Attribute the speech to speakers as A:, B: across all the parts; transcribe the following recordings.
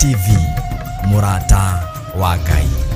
A: TV, mũrata wa Ngai.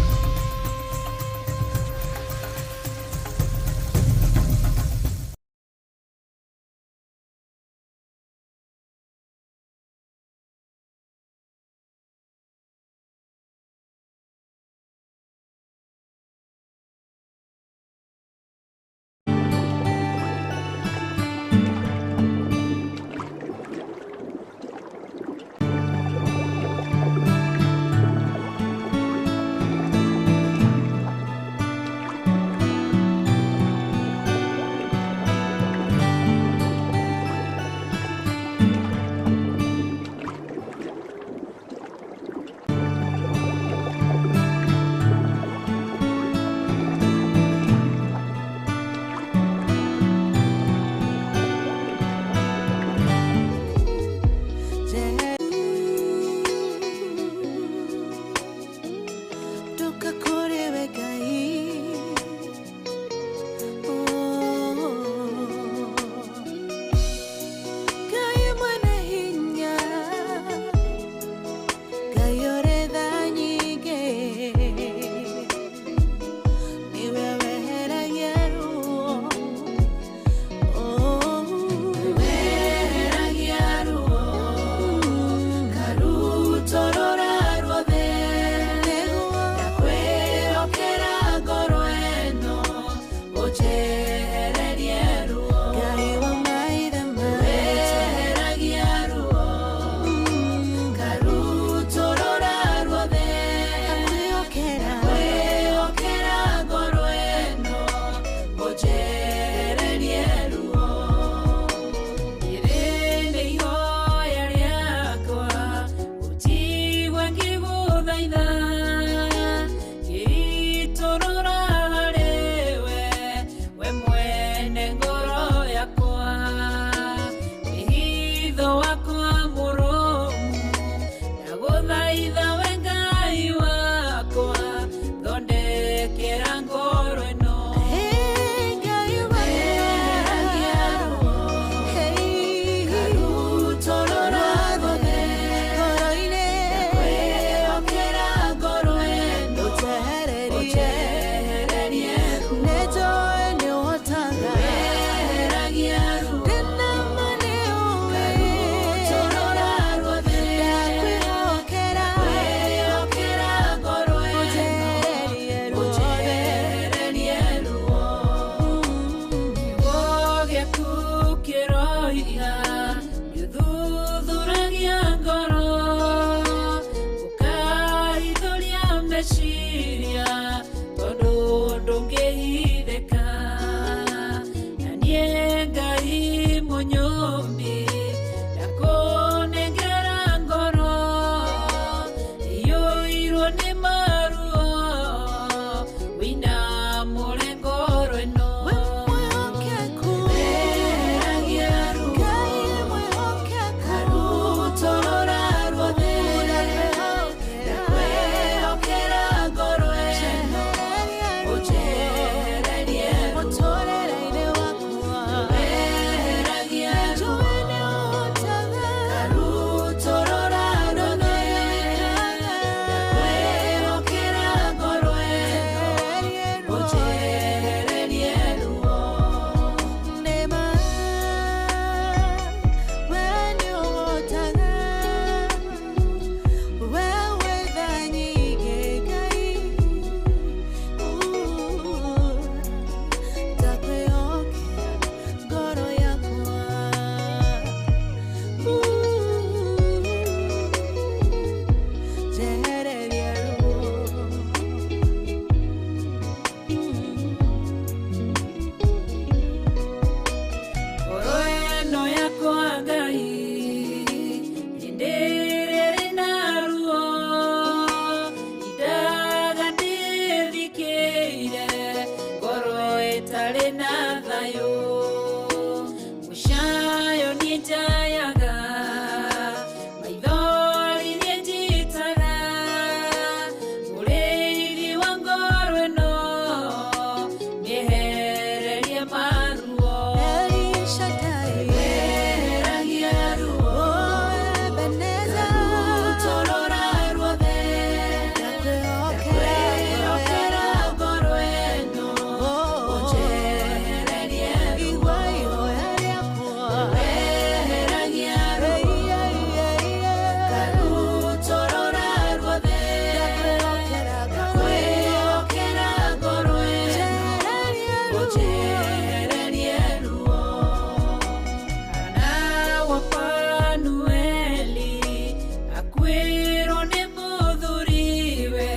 B: Ariganĩrwo nĩ mũthuriwe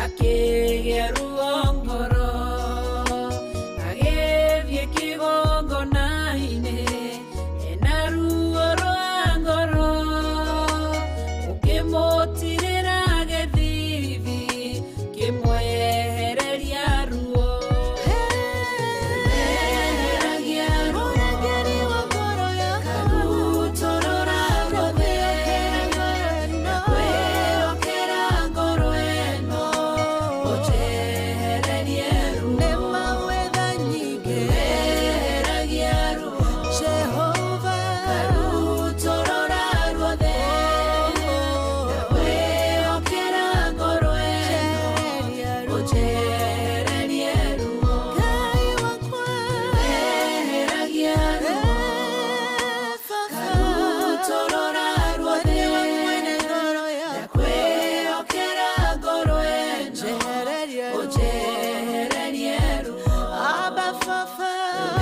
B: akĩgĩa ruo ngoro agĩthiĩ kĩgongona-inĩ ena ruo rwa ngoro ũkĩmũtirĩra gĩthithi kĩmwehereria ruo Eheragia ruo
C: Mũrangĩri wa ngoro yakwa
B: karutũrũra ruothe ndakwĩhokera ngoro ĩno ũnjehererie ruo
C: Nĩ mawetha nyingĩ
B: Eheragia ruo
C: Jehova
B: karutũrũra ruothe ndakwĩhokera ngoro ĩno
C: Njehereria ruo
B: ũnjehererie ruo
C: Ngai wakwa
B: Eheragia ruo
C: Baba
B: karutũrũra ruothe
C: Nĩwe mwene ngoro yakwa
B: ndakwĩhokera ngoro ĩno
C: Njehereria ruo
B: ũnjehererie ruo
C: Abba Baba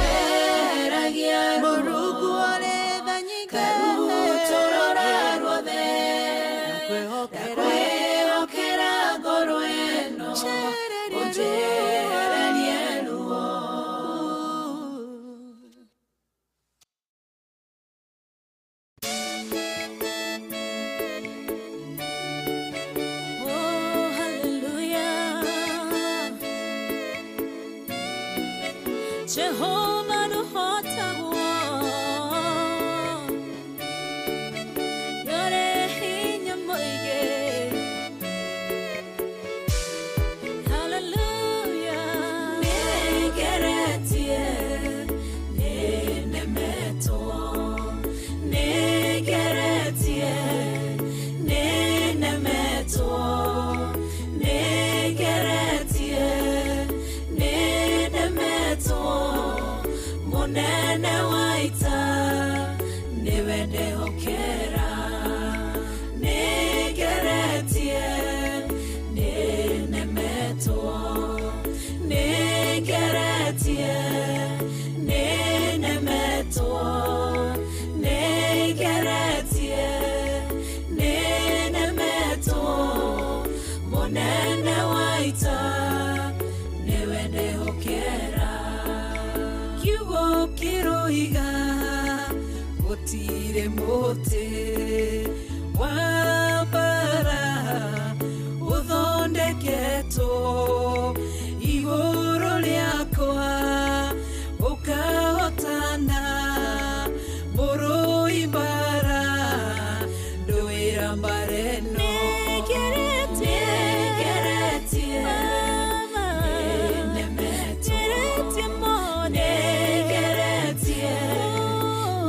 B: Eheragia ruo
C: Mũrungu ũrĩ tha nyingĩ
B: karutũrũra ruothe
C: Ndakwĩhokera
B: ndakwĩhokera ngoro ĩno
C: Njehereria ruo
B: ũnjehererie ruo
D: Oh, hallelujah. Jehovah nũhotagwo. Nĩũrĩ hinya mũingĩ. Hallelujah.
B: Nĩngeretie, nĩnemetwo. Nĩngeretie, nĩnemetwo. Nĩngeretie, nĩnemetwo. Mũnene wa ita nĩwe ndehokera. Nĩngeretie, nĩnemetwo. Nĩngeretie, nĩnemetwo. Nĩngeretie, nĩnemetwo. Mũnene wa ita nĩwe ndehokera. Kiugo kĩroiga gũtirĩ mũtĩ wa mbara ũthondeketwo igũrũ rĩakwa ũkahotana mũrũi mbara ndũĩra mbara ĩno
D: Nĩngeretie,
B: Nĩngeretie,
D: Baba.
B: nĩnemetwo.
D: Nĩngeretie mũno.
B: Nĩngeretie,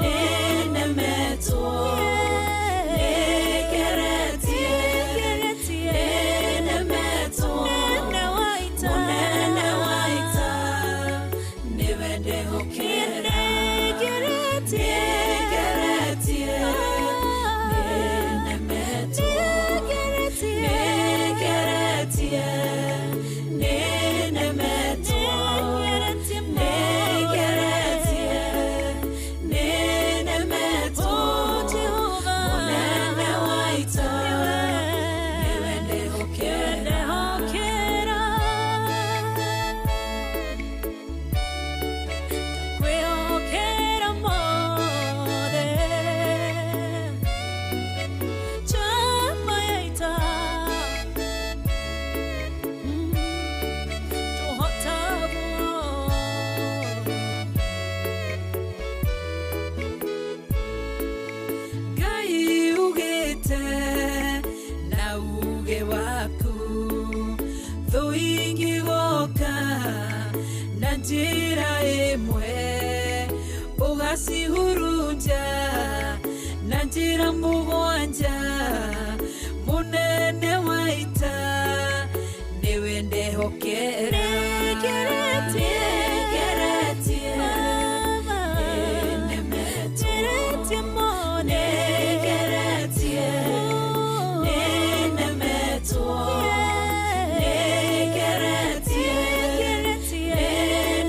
B: nĩnemetwo. Nĩngeretie,
D: Nĩngeretie,
B: nĩnemetwo.
D: Mũnene wa ita.
B: Mũnene wa ita nĩwe ndehokera.
D: Nĩngeretie,
B: Nĩngeretie, nĩnemetwo.
D: Nĩngeretie,
B: Nĩngeretie, nĩnemetwo.
D: Nĩngeretie mũno.
B: Nĩngeretie, nĩnemetwo.
D: Oh, Jehovah.
B: Mũnene wa ita nĩwe ndehokera.
D: Ndehokera. Ndakwĩhokera mothe. Njamba ya ita. Tũhotagwo.
B: Ngai ugĩte na uge waku thũ ingĩgoka na njĩra ĩmwe ũgacihurunja na njĩra mũgwanja mũnene wa ita nĩwe ndehokera.
D: Nĩngeretie,
B: Nĩngeretie,
D: Baba.
B: nĩnemetwo.
D: Nĩngeretie mũno.
B: Nĩngeretie, nĩnemetwo. Nĩngeretie,
D: Nĩngeretie,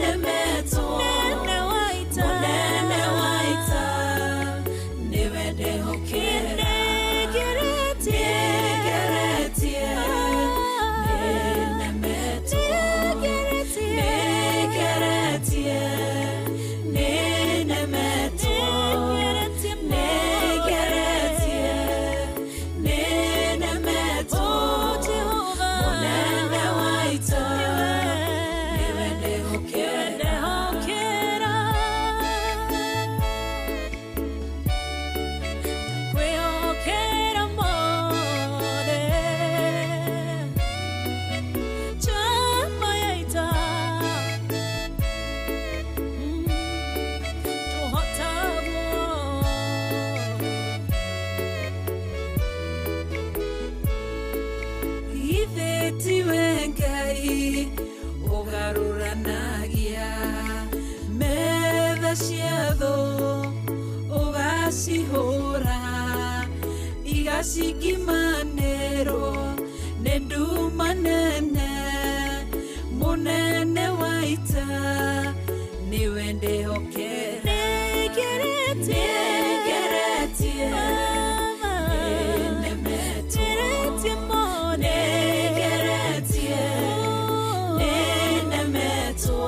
B: nĩnemetwo.
D: Mũnene wa ita.
B: Mũnene wa ita nĩwe ndehokera.
D: Nĩngeretie,
B: Cia thũ ũgacihũra igacingimanĩrwo nĩ nduma nene mũnene wa ita nĩwe ndĩhokera. Nĩngeretie, nĩnemetwo, nĩngeretie, nĩnemetwo.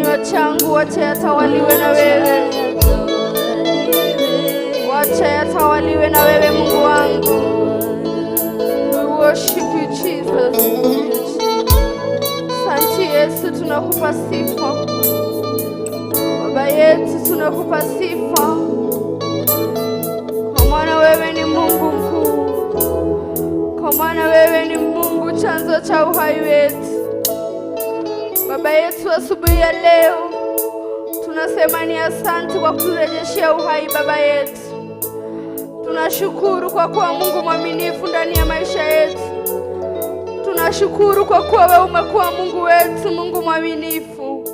E: Kinywa changu wacha yatawaliwe na wewe, wacha yatawaliwe na wewe Mungu wangu. We worship you Jesus. Asante Yesu, tunakupa sifa. Baba yetu, tunakupa sifa kwa maana wewe ni Mungu mkuu, kwa maana wewe ni Mungu chanzo cha uhai wetu. Baba yetu, asubuhi ya leo tunasema ni asante kwa kuturejeshea uhai Baba yetu. Tunashukuru kwa kuwa Mungu mwaminifu ndani ya maisha yetu. Tunashukuru kwa kuwa wewe umekuwa Mungu wetu, Mungu mwaminifu.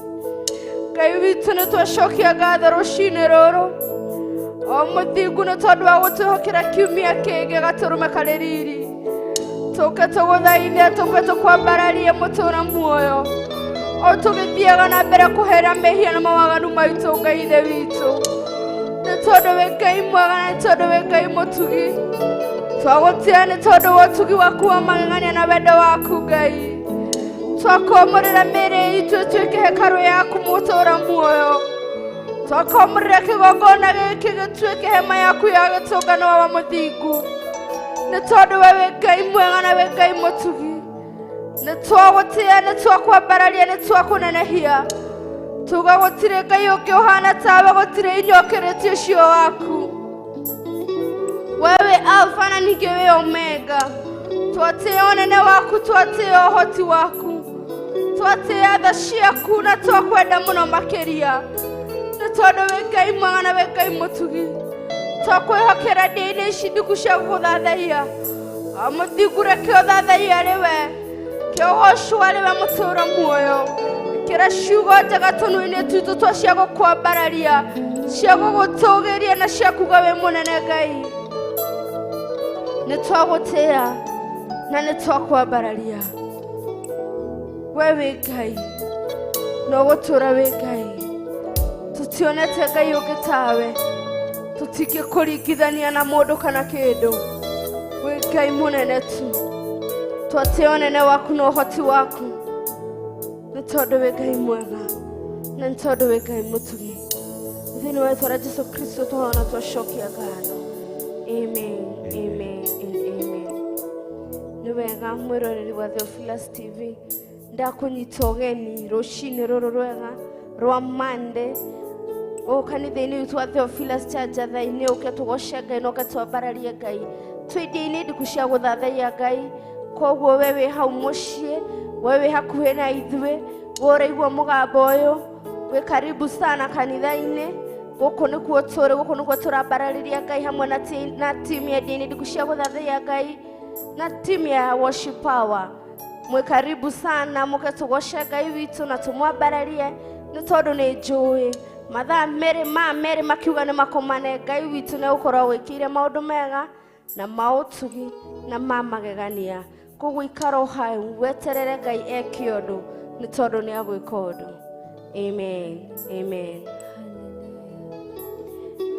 E: Ngai witũ nĩ twacokia ngatho rũcinĩ rũrũ o mũthingu nĩ tondũ wa gũtwĩhokera kiumia kĩngĩ gatũrũme karĩ riri tũke tũgũthaithe tũke tũkwambararie mũtũra muoyo o tũgĩthiaga na mbere kũhera mehia na mawaganu maitũ Ngai ithe witũ nĩ tondũ wĩ Ngai mwega na nĩ tondũ wĩ Ngai mũtugi twagũtĩa nĩ tondũ wa ũtugi waku wa magegania na wendo waku Ngai twakomorera mĩĩrĩ itũ ĩtuĩke hekarũ yaku mũtũra muoyo twakomorera kĩgongona gĩkĩ gĩtuĩke hema yaku ya gĩtũngano wa mũthingu nĩ tondũ we wĩ Ngai mwega na wĩ Ngai mũtugi nĩ twagũtĩa nĩ twakwambararia nĩ twakũnenehia tuga gũtirĩ Ngai ũngĩ ũhana tawe gũtirĩ inya ũkĩrĩtie ũcio waku wewe Alfa na ningĩ wĩ Omega twatĩa ũnene waku twatĩa ũhoti waku twatĩa tha ciaku na twakwenda mũno makĩria nĩ tondũ wĩ Ngai mwega na wĩ Ngai mũtugi twakwĩhokera ndĩ-inĩ ici ndiku cia gũgũthathaiya o mũthingu reke ũthathaiya rĩwe kĩogocwo rĩwe mũtũũro muoyo ĩkĩra ciugo njega tũnua-inĩ twitũ twa cia gũkwambararia cia gũgũtũgĩria na cia kuga wĩ mũnene Ngai nĩ twagũtĩa na nĩ twakwambararia we wĩ Ngai na ũgũtũũra wĩ Ngai tũtionete Ngai ũngĩ tawe tũtingĩkũringithania na mũndũ kana kĩndũ wĩ Ngai mũnene tu twatĩa ũnene waku na ũhoti waku nĩ tondũ wĩ Ngai mwega na nĩ tondũ wĩ Ngai mũtugi thĩinĩ wa rĩtwa rĩa Jesu Kristo twahona twacokia ngatho amen amen and amen nĩ wega mwĩroreri wa Theophilus TV ndakũnyita ũgeni rũcinĩ rũrũ rwega rwa Monday gũkũ kanitha-inĩ witũ wa Theophilus Church thaa-inĩ ũke tũgoce Ngai na ũke twambararie Ngai twĩ indo-inĩ ndiku cia gũthathaiya Ngai koguo we wĩ hau mũciĩ we wĩ hakuhĩ na ithuĩ we ũraigua mũgambo ũyũ wĩ karibu sana kanitha-inĩ gũkũ nĩkuo tũrĩ gũkũ nĩkuo tũrambararĩria Ngai hamwe na na timu ya ndini ndiku cia gũthathaiya Ngai na timu ya worship power mwĩ karibu sana mũke tũgoce Ngai witũ na tũmwambararie nĩ tondũ nĩ njũĩ mathaa merĩ ma merĩ makiuga nĩ makomane Ngai witũ nĩ gũkorwo wĩkĩire maũndũ mega na ma ũtugi na ma magegania koguo ikara o hau weterere Ngai eke ũndũ nĩ tondũ nĩ agwĩka ũndũ amen amen.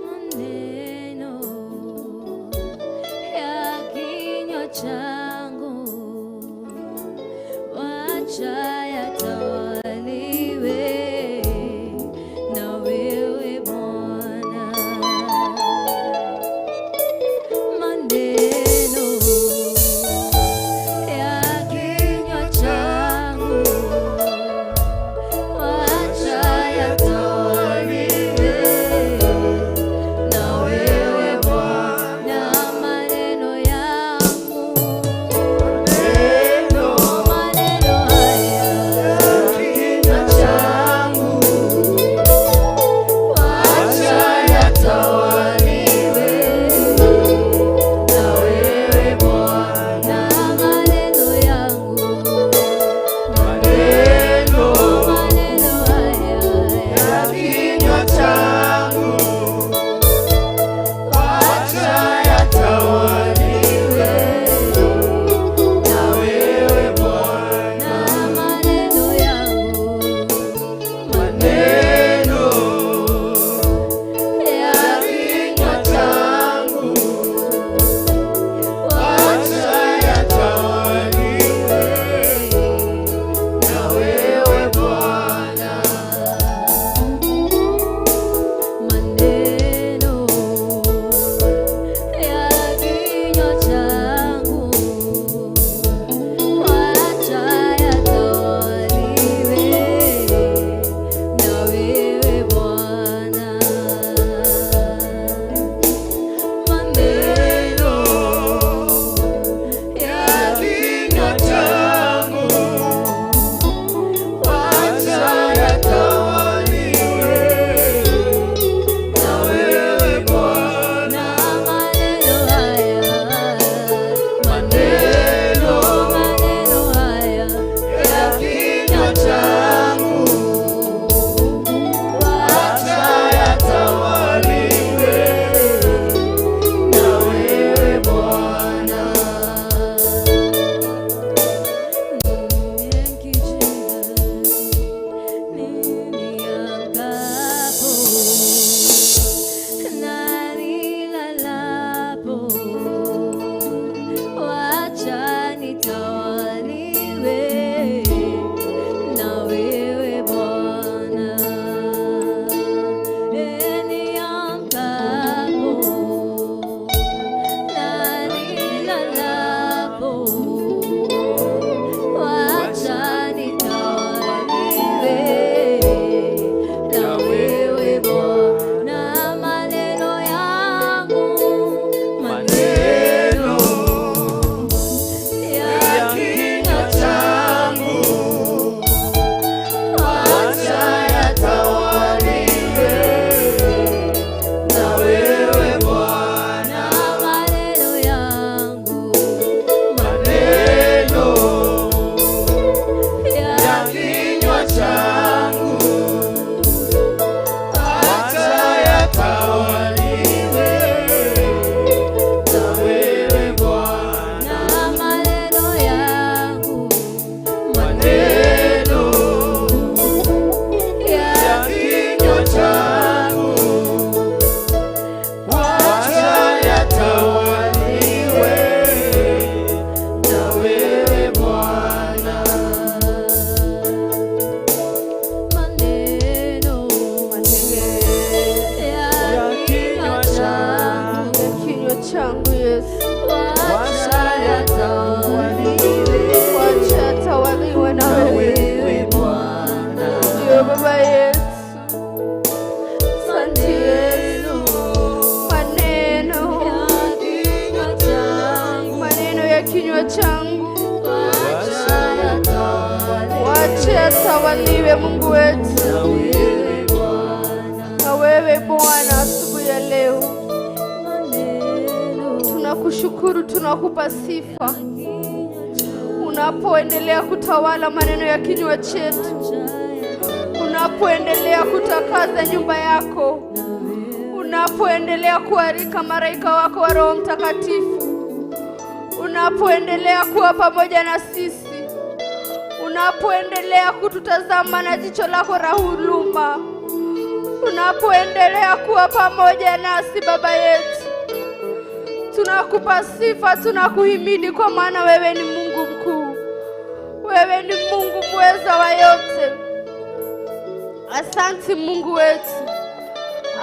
B: Maneno ya kinywa changu wacha yatawaliwe na wewe Bwana. Maneno ya kinywa changu wacha yatawaliwe na wewe Bwana, maneno yangu, maneno haya
E: Baba yetu, asante Yesu. Maneno maneno ya kinywa changu wache yatawaliwe, Mungu wetu, na wewe Bwana. Asubuhi ya leo tunakushukuru, tunakupa sifa unapoendelea kutawala maneno ya kinywa chetu, unapoendelea kutakaza nyumba yako, unapoendelea kualika malaika wako wa Roho Mtakatifu, unapoendelea kuwa pamoja na sisi, unapoendelea kututazama na jicho lako la huruma, unapoendelea kuwa pamoja nasi Baba yetu, tunakupa sifa, tunakuhimidi kwa maana wewe ni Mungu mkuu, wewe ni Mungu mweza wa yote. Asanti Mungu wetu,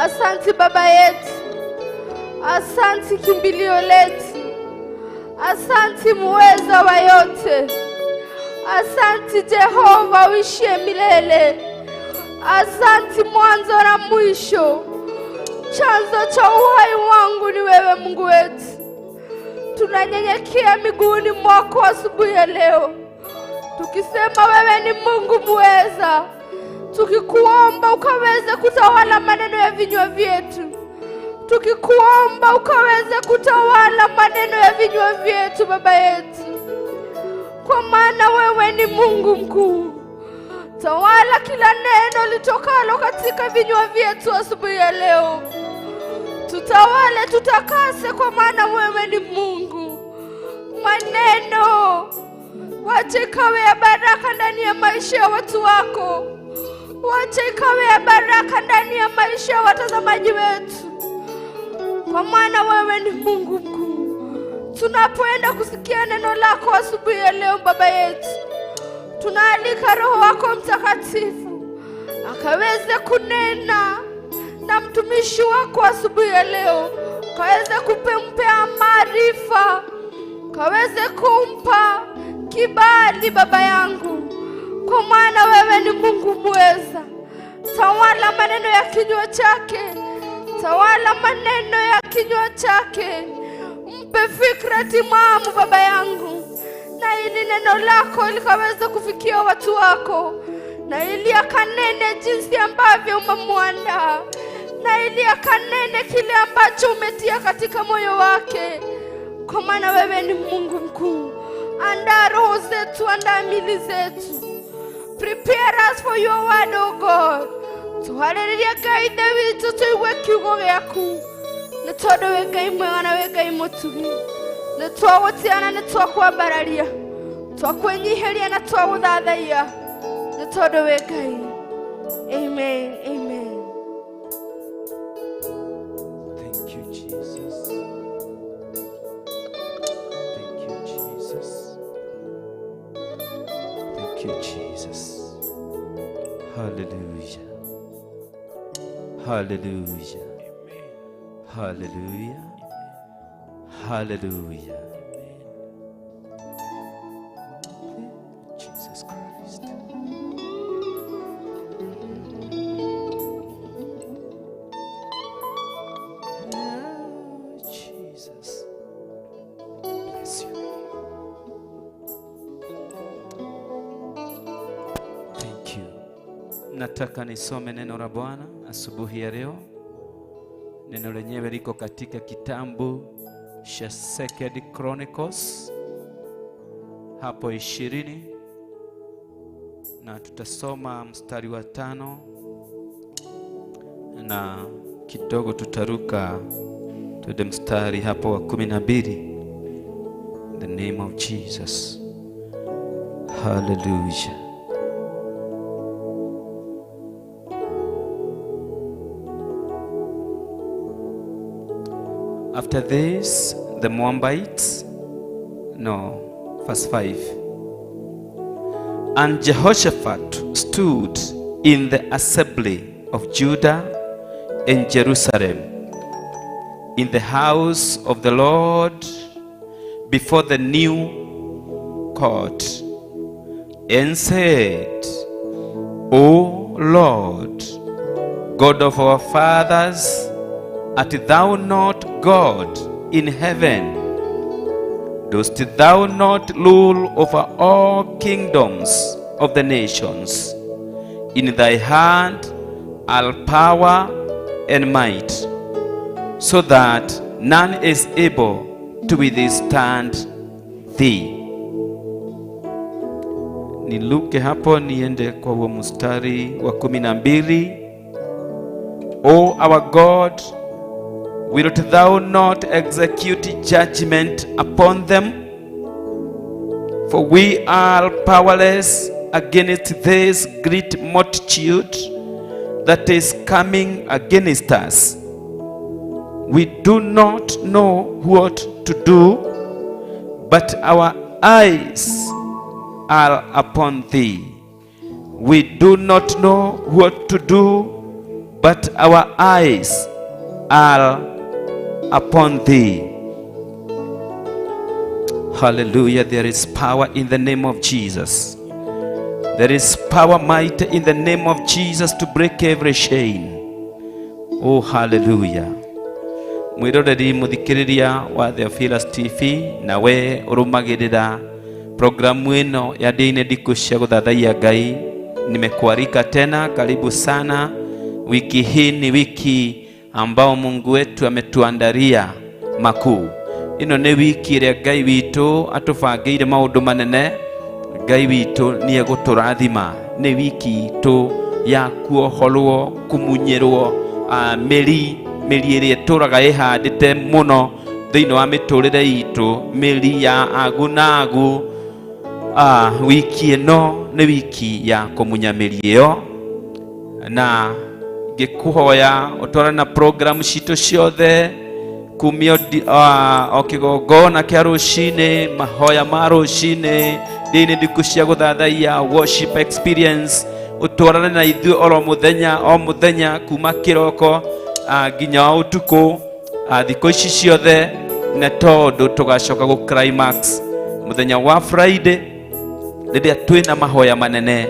E: asanti Baba yetu, asanti kimbilio letu, asanti muweza wa yote, asanti Jehova uishie milele, asanti mwanzo na mwisho, chanzo cha uhai wangu ni wewe Mungu wetu. Tunanyenyekea miguuni mwako asubuhi ya leo, tukisema wewe ni Mungu muweza, tukikuomba ukaweze kutawala maneno ya vinywa vyetu, tukikuomba ukaweze kutawala maneno ya vinywa vyetu Baba yetu, kwa maana wewe ni Mungu mkuu. Tawala kila neno litokalo katika vinywa vyetu asubuhi ya leo. Tutawale, tutakase, kwa maana wewe ni Mungu. Maneno wache ikawe ya baraka ndani ya maisha ya watu wako, wache ikawe ya baraka ndani ya maisha ya watazamaji wetu, kwa maana wewe ni Mungu mkuu. Tunapoenda kusikia neno lako asubuhi ya leo, Baba yetu, tunaalika Roho wako Mtakatifu akaweze kunena na mtumishi wako asubuhi ya leo, kaweze kumpea maarifa, kaweze kumpa kibali, Baba yangu, kwa maana wewe ni Mungu mweza. Tawala maneno ya kinywa chake, tawala maneno ya kinywa chake, mpe fikra timamu Baba yangu, na ili neno lako likaweze kufikia watu wako, na ili akanene jinsi ambavyo umemwandaa, na ili akanene kile ambacho umetia katika moyo wake, kwa maana wewe ni Mungu mkuu. Andaa roho zetu, andaa mili zetu. Prepare us for your word, O God. Tuharĩrĩrie Ngai Ithe witũ tũigue kiugo gĩaku, nĩ tondũ wĩ Ngai mwega na wĩ Ngai mũtugi. Nĩ twagũtĩa na nĩ twakwambararia, twakwĩnyihĩria na twagũthathaiya, nĩ tondũ wĩ Ngai. Amen, amen.
F: Thank you, Jesus. Thank you, Jesus. Thank you, Jesus. Hallelujah. Hallelujah. Hallelujah. Hallelujah. Jesus Christ. Jesus. Bless you. Thank you. Nataka nisome neno la Bwana asubuhi ya leo. Neno lenyewe liko katika kitabu cha Second Chronicles hapo 20, na tutasoma mstari wa 5 na kidogo tutaruka tuende mstari hapo wa 12. In the name of Jesus. Hallelujah. After this, the Moabites, no, verse 5. And Jehoshaphat stood in the assembly of Judah and Jerusalem, in the house of the Lord, before the new court, and said, O Lord, God of our fathers, art thou not God in heaven? Dost thou not rule over all kingdoms of the nations? In thy hand are power and might, so that none is able to withstand thee. Niluke hapo niende kwa huo mstari wa 12. O our God, wilt thou not execute judgment upon them? For we are powerless against this great multitude that is coming against us. We do not know what to do, but our eyes are upon thee. We do not know what to do, but our eyes are upon thee. Hallelujah. There is power in the name of Jesus. There is power might in the name of Jesus to break every chain. Oh, hallelujah. Mwiroreri muthikiriria wa Theophilus TV, nawe urumagirira programu ino ya ndini ndiku cia guthathaiya Ngai, nimekualika tena, karibu sana. Wiki hii ni wiki ambao Mungu wetu ametuandalia makuu. Ino ni wiki ĩrĩa Ngai witũ atũbangĩire maũndũ manene. Ngai witũ nĩ egũtũrathima. Nĩ wiki itũ ya kuohorwo, kumunyĩrwo mĩri, mĩri ĩrĩa ĩtũraga ĩhandĩte mũno thĩinĩ wa mĩtũrĩre itũ, mĩri ya agu na agu. Wiki ĩno nĩ wiki ya kũmunya mĩri ĩyo, na ngĩkũhoya ũtwarane na programu citũ ciothe kumia o kĩgongona kĩa rũcinĩ, mahoya ma rũcinĩ, ndini ndiku cia gũthathaiya, worship experience, ũtwarane na ithuĩ oro mũthenya o mũthenya kuma kĩroko nginya ũtukũ, thikũ ici ciothe, na tondũ tũgacoka gũ climax mũthenya wa Friday rĩrĩa twĩna mahoya manene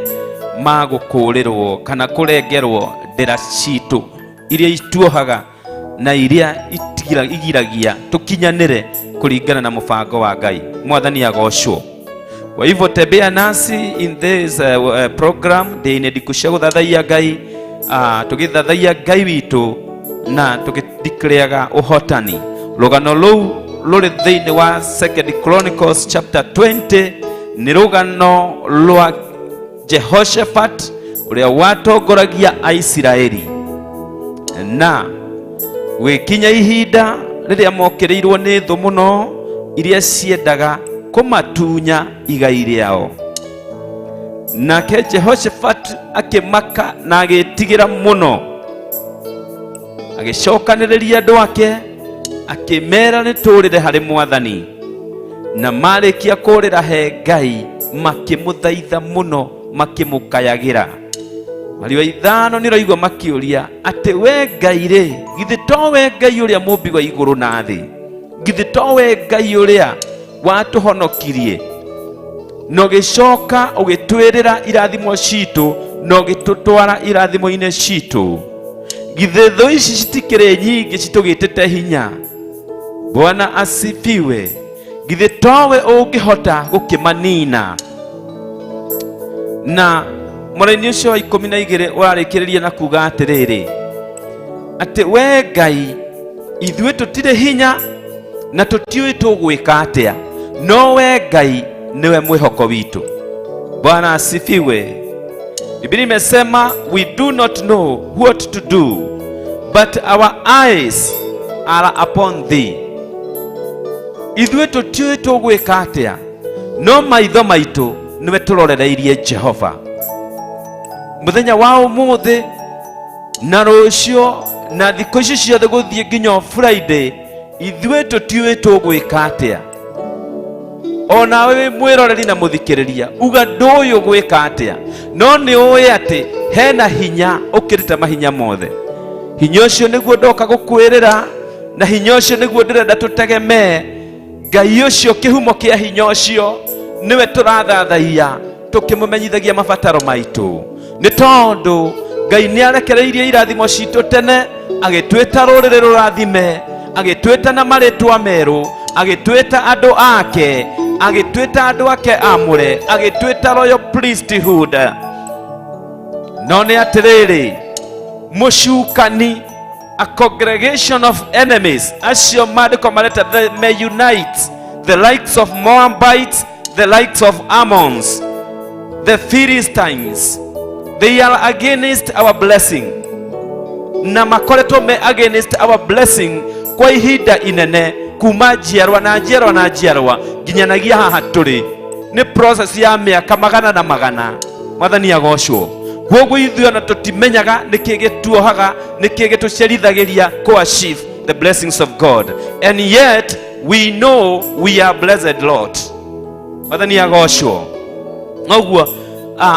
F: ma gũkũrĩrwo kana kũrengerwo ndĩra citũ iria ituohaga na iria igiragia tukinyanĩre kũringana na mũbango wa Ngai. Mwathani agocwo. Kwa hivyo tembea nasi in this program ndĩ ndiku cia gũthathaiya Ngai, tũgĩthathaiya Ngai witũ na tũgĩdeclareaga ũhotani. Rũgano rũu rũrĩ thĩinĩ wa Second Chronicles chapter 20, nĩ rũgano rwa Jehoshaphat ũrĩa watongoragia Aisiraeli, na gwĩkinya ihinda rĩrĩa mokĩrĩirwo nĩ thũ mũno iria ciendaga kũmatunya igai rĩao. Nake Jehoshaphat akĩmaka na agĩtigĩra mũno, agĩcokanĩrĩria andũ ake, akĩmera nĩ tũrĩre harĩ Mwathani. Na marĩkia kũrĩra he Ngai, makĩmũthaitha mũno, makĩmũkayagĩra. Mweri wa 5 nĩ ũraigua makĩũria atĩ we Ngai rĩ, githĩ to we Ngai ũrĩa mũmbi wa igũrũ na thĩ? Githĩ to we Ngai ũrĩa watũhonokirie na ũgĩcoka ũgĩtwĩrĩra irathimo citũ na ũgĩtũtwara irathimo-inĩ citũ? Githĩ thũ ici citikĩrĩ nyingĩ citũgĩtĩte hinya? Bwana asifiwe. Githĩ towe ũngĩhota gũkĩmanina? Na mũraini ũcio wa 12 ũrarĩkĩrĩria na kuga atĩrĩrĩ, atĩ we Ngai, ithuĩ tũtirĩ hinya na tũtiũĩ tũgwĩka atĩa, no we Ngai nĩwe mwĩhoko witũ. Bwana asifiwe. Biblia imesema we do not know what to do, but our eyes are upon thee. Ithuĩ tũtiũĩ tũgwĩka atĩa, no maitho maitũ nĩwe tũrorereirie Jehova. Mũthenya wa ũmũthĩ na rũciũ na thikũ ici ciothe gũthiĩ nginya Friday, ithuĩ tũtiũĩ tũgwĩka atĩa. Ona wĩ mwĩroreri na mũthikĩrĩria, uga ndũĩ ũgwĩka atĩa, no nĩ ũĩ atĩ hena hinya ũkĩrĩte mahinya mothe. Hinya ũcio nĩguo ndoka gũkwĩrĩra, na hinya ũcio nĩguo ndĩrenda tũtegemee. Ngai ũcio kĩhumo kĩa hinya ũcio nĩwe tũrathathaiya, tũkĩmũmenyithagia mabataro maitũ. Nĩ tondũ Ngai nĩ arekereirie irathimo citũ tene, agĩtwĩta rũrĩrĩ rũrathime, agĩtwĩta na marĩtwa merũ, agĩtwĩta andũ ake, agĩtwĩta andũ ake amũre, agĩtwĩta royal priesthood. No nĩ atĩrĩrĩ, mũcukani, a congregation of enemies, acio maandĩko mareta they may unite the likes of Moabites, the likes of Ammons, the Philistines, they are against our blessing, na makoretwo me against our blessing kwa ihinda inene, kuma njiarwa na njiarwa na njiarwa nginyanagia haha tũrĩ. Nĩ process ya mĩaka magana na magana. Mwathani agocwo. Koguo ithuĩ ona tũtimenyaga nĩkĩ gĩtuohaga, nĩkĩ gĩtũcerithagĩria kũ achieve the blessings of God, and yet we know we are blessed Lord. Mwathani agocwo. Noguo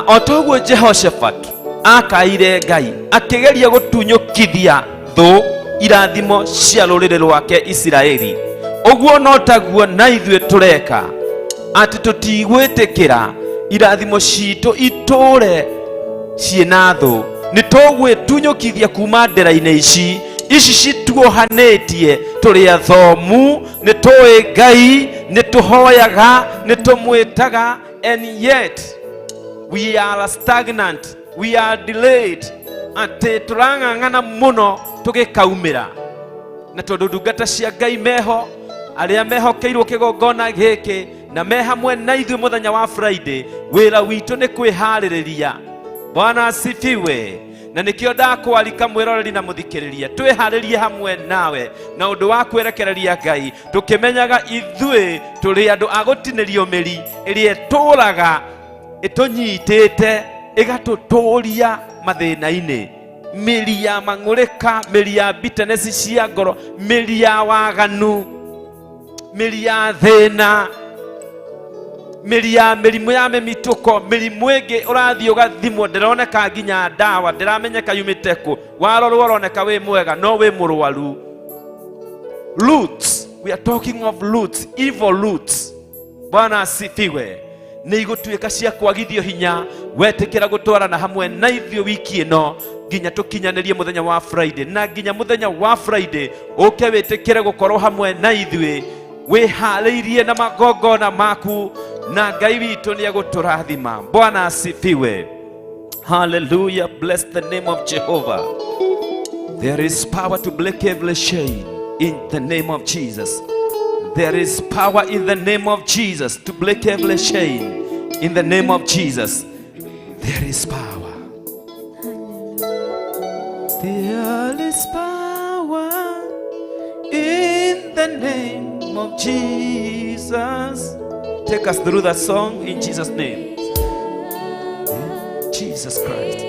F: o toguo Jehoshaphat akaire Ngai akĩgeria gũtunyũkithia thũ irathimo cia rũrĩrĩ rwake Isiraeli, ũguo no taguo na ithuĩ tũreka, atĩ tũtigwĩtĩkĩra irathimo citũ itũre ciĩna thũ. Nĩ tũgwĩtunyũkithia kuma ndĩra-inĩ ici ici cituohanĩtie. Tũrĩ athomu, nĩ tũĩ Ngai, nĩ tũhoyaga, nĩ tũmwĩtaga, and yet we are stagnant, we are delayed, atĩ tũrang'ang'ana mũno tũgĩkaumĩra. Na tondũ ndungata cia Ngai meho, arĩa mehokeirwo kĩgongona gĩkĩ na me hamwe na ithuĩ mũthenya wa Friday, wĩra witũ nĩ kwĩharĩrĩria. Bwana asifiwe. Na nĩkĩo ndakwarika mwĩroreri na mũthikĩrĩria, twĩharĩrie hamwe nawe na ũndũ wa kwĩrekereria Ngai, tũkĩmenyaga ithuĩ tũrĩ andũ a gũtinĩrio mĩri ĩrĩa ĩtũraga ĩtũnyitĩte ĩgatũtũria mathĩna-inĩ, mĩri ya mang'ũrĩka, mĩri ya bitterness cia ngoro, mĩri ya waganu, mĩri ya thĩna, mĩri ya mĩrimũ ya mĩmitũko, mĩrimũ ĩngĩ ũrathiĩ ũgathimwo ndĩroneka nginya ndawa, ndĩramenyeka yumĩte kũ, warorwo ũroneka wĩ mwega no wĩ mũrwaru. Roots, we are talking of roots, evil roots. Bwana asifiwe. Nĩ igũtuĩka cia kwagithio hinya wetĩkĩra gũtwarana hamwe na ithuĩ wiki ĩno nginya tũkinyanĩrie mũthenya wa Friday, na nginya mũthenya wa Friday ũke wĩtĩkĩre gũkorwo hamwe na ithuĩ wĩharĩirie na magongona maku, na Ngai witũ nĩ egũtũrathima. Bwana asifiwe. Hallelujah. Bless the name of Jehovah. There is power to break every chain in the name of Jesus. There is power in the name of Jesus to break every chain in the name of Jesus. There is power. There is power in the name of Jesus. Take us through that song in Jesus' name. Jesus Christ.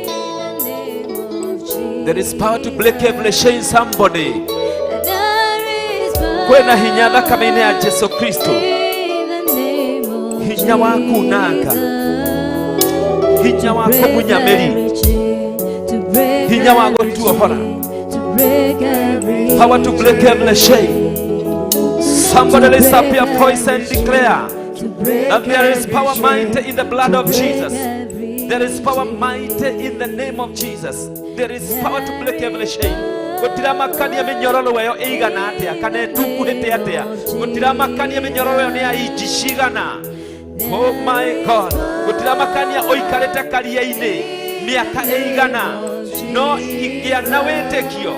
F: There is power to break every chain, somebody. Kwena hinya thakame-inĩ ya Jesu Kristo, hinya wa kunanga, hinya wa kũmunya mĩri, hinya wa gũtuohora, power to break every chain. Somebody lift up your voice and declare that there is power mighty in the blood of Jesus. There is power mighty in the name of Jesus. There is power to break every chain. Gũtiramakania mĩnyororo ĩyo ĩigana atĩa kana ĩtunguhĩte atĩa, gũtiramakania mĩnyororo ĩyo nĩ ya inji cigana. Oh my God, gũtiramakania ũikarĩte karia-inĩ mĩaka ĩigana, no igĩa na wĩtĩkio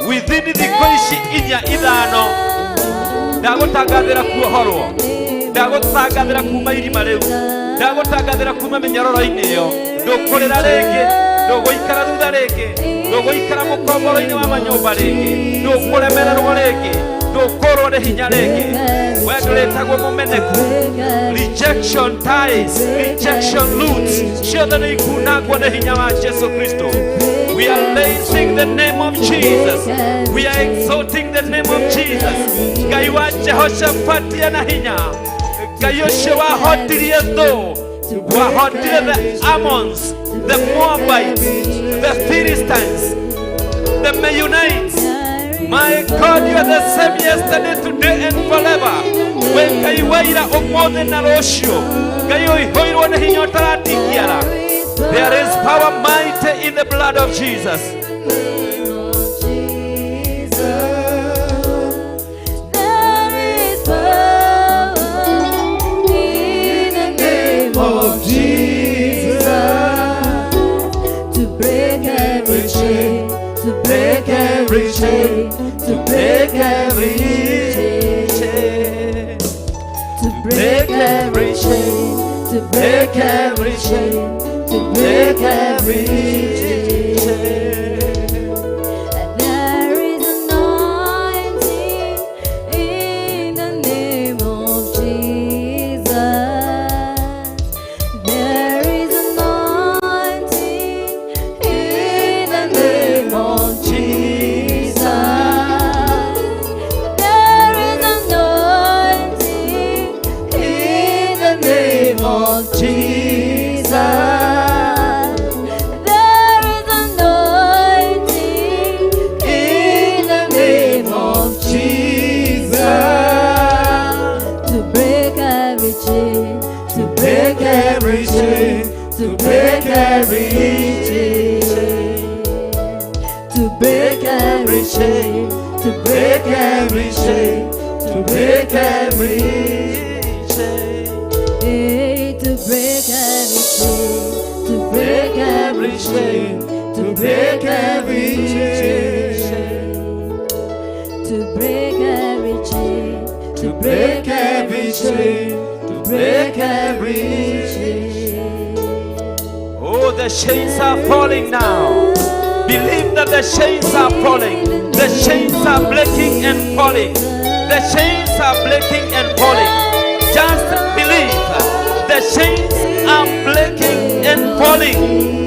F: within thikũ ici inya ithano, ndagũtangathĩra kuohorwo, ndagũtangathĩra kuma irima rĩu, ndagũtangathĩra kuma mĩnyororo-inĩ ĩyo. Ndũkũrĩra rĩngĩ, ndũgũikara thutha rĩngĩ, ndũgũikara mũkomboro-inĩ wa manyũmba rĩngĩ, ndũkũremererwo rĩngĩ, ndũkũrwo nĩ hinya rĩngĩ. We ndũrĩtagwo mũmeneku. Rejection ties, rejection roots ciothe nĩ ikunangwo nĩ hinya wa Jesu Kristo. We are raising the name of Jesus. We are exalting the name of Jesus. Ngai wa Jehoshaphat na hinya, Ngai ũcio wahotirie thũ, wahotire the Ammons, the Moabites, the Philistines, the Meunites. My God, you are the same yesterday, today, and forever. We Ngai wa ira, ũmũthĩ na rũciũ, Ngai ũihũirwo nĩ hinya ũtaratingiara. There is power mighty in the blood of Jesus.
B: Name of Jesus. There is power in the name of Jesus to break every chain, to break every chain, to break every chain, to break every chain, to break every chain, to break every chain. There is anointing in the name of Jesus. There is anointing in the name of Jesus. There is anointing in the name of Jesus. There is anointing in the name of Jesus to break every chain, to break every chain, to break every chain, to break every chain, to break every chain, to break every
F: chain.
B: Hey, to break every chain, to break every chain, to break every chain, to break every chain, to break every chain, to break every chain.
F: Oh, the chains are falling now. Believe that the chains are falling. The chains are breaking and falling. The chains are breaking and falling. Just believe. The chains are breaking and falling.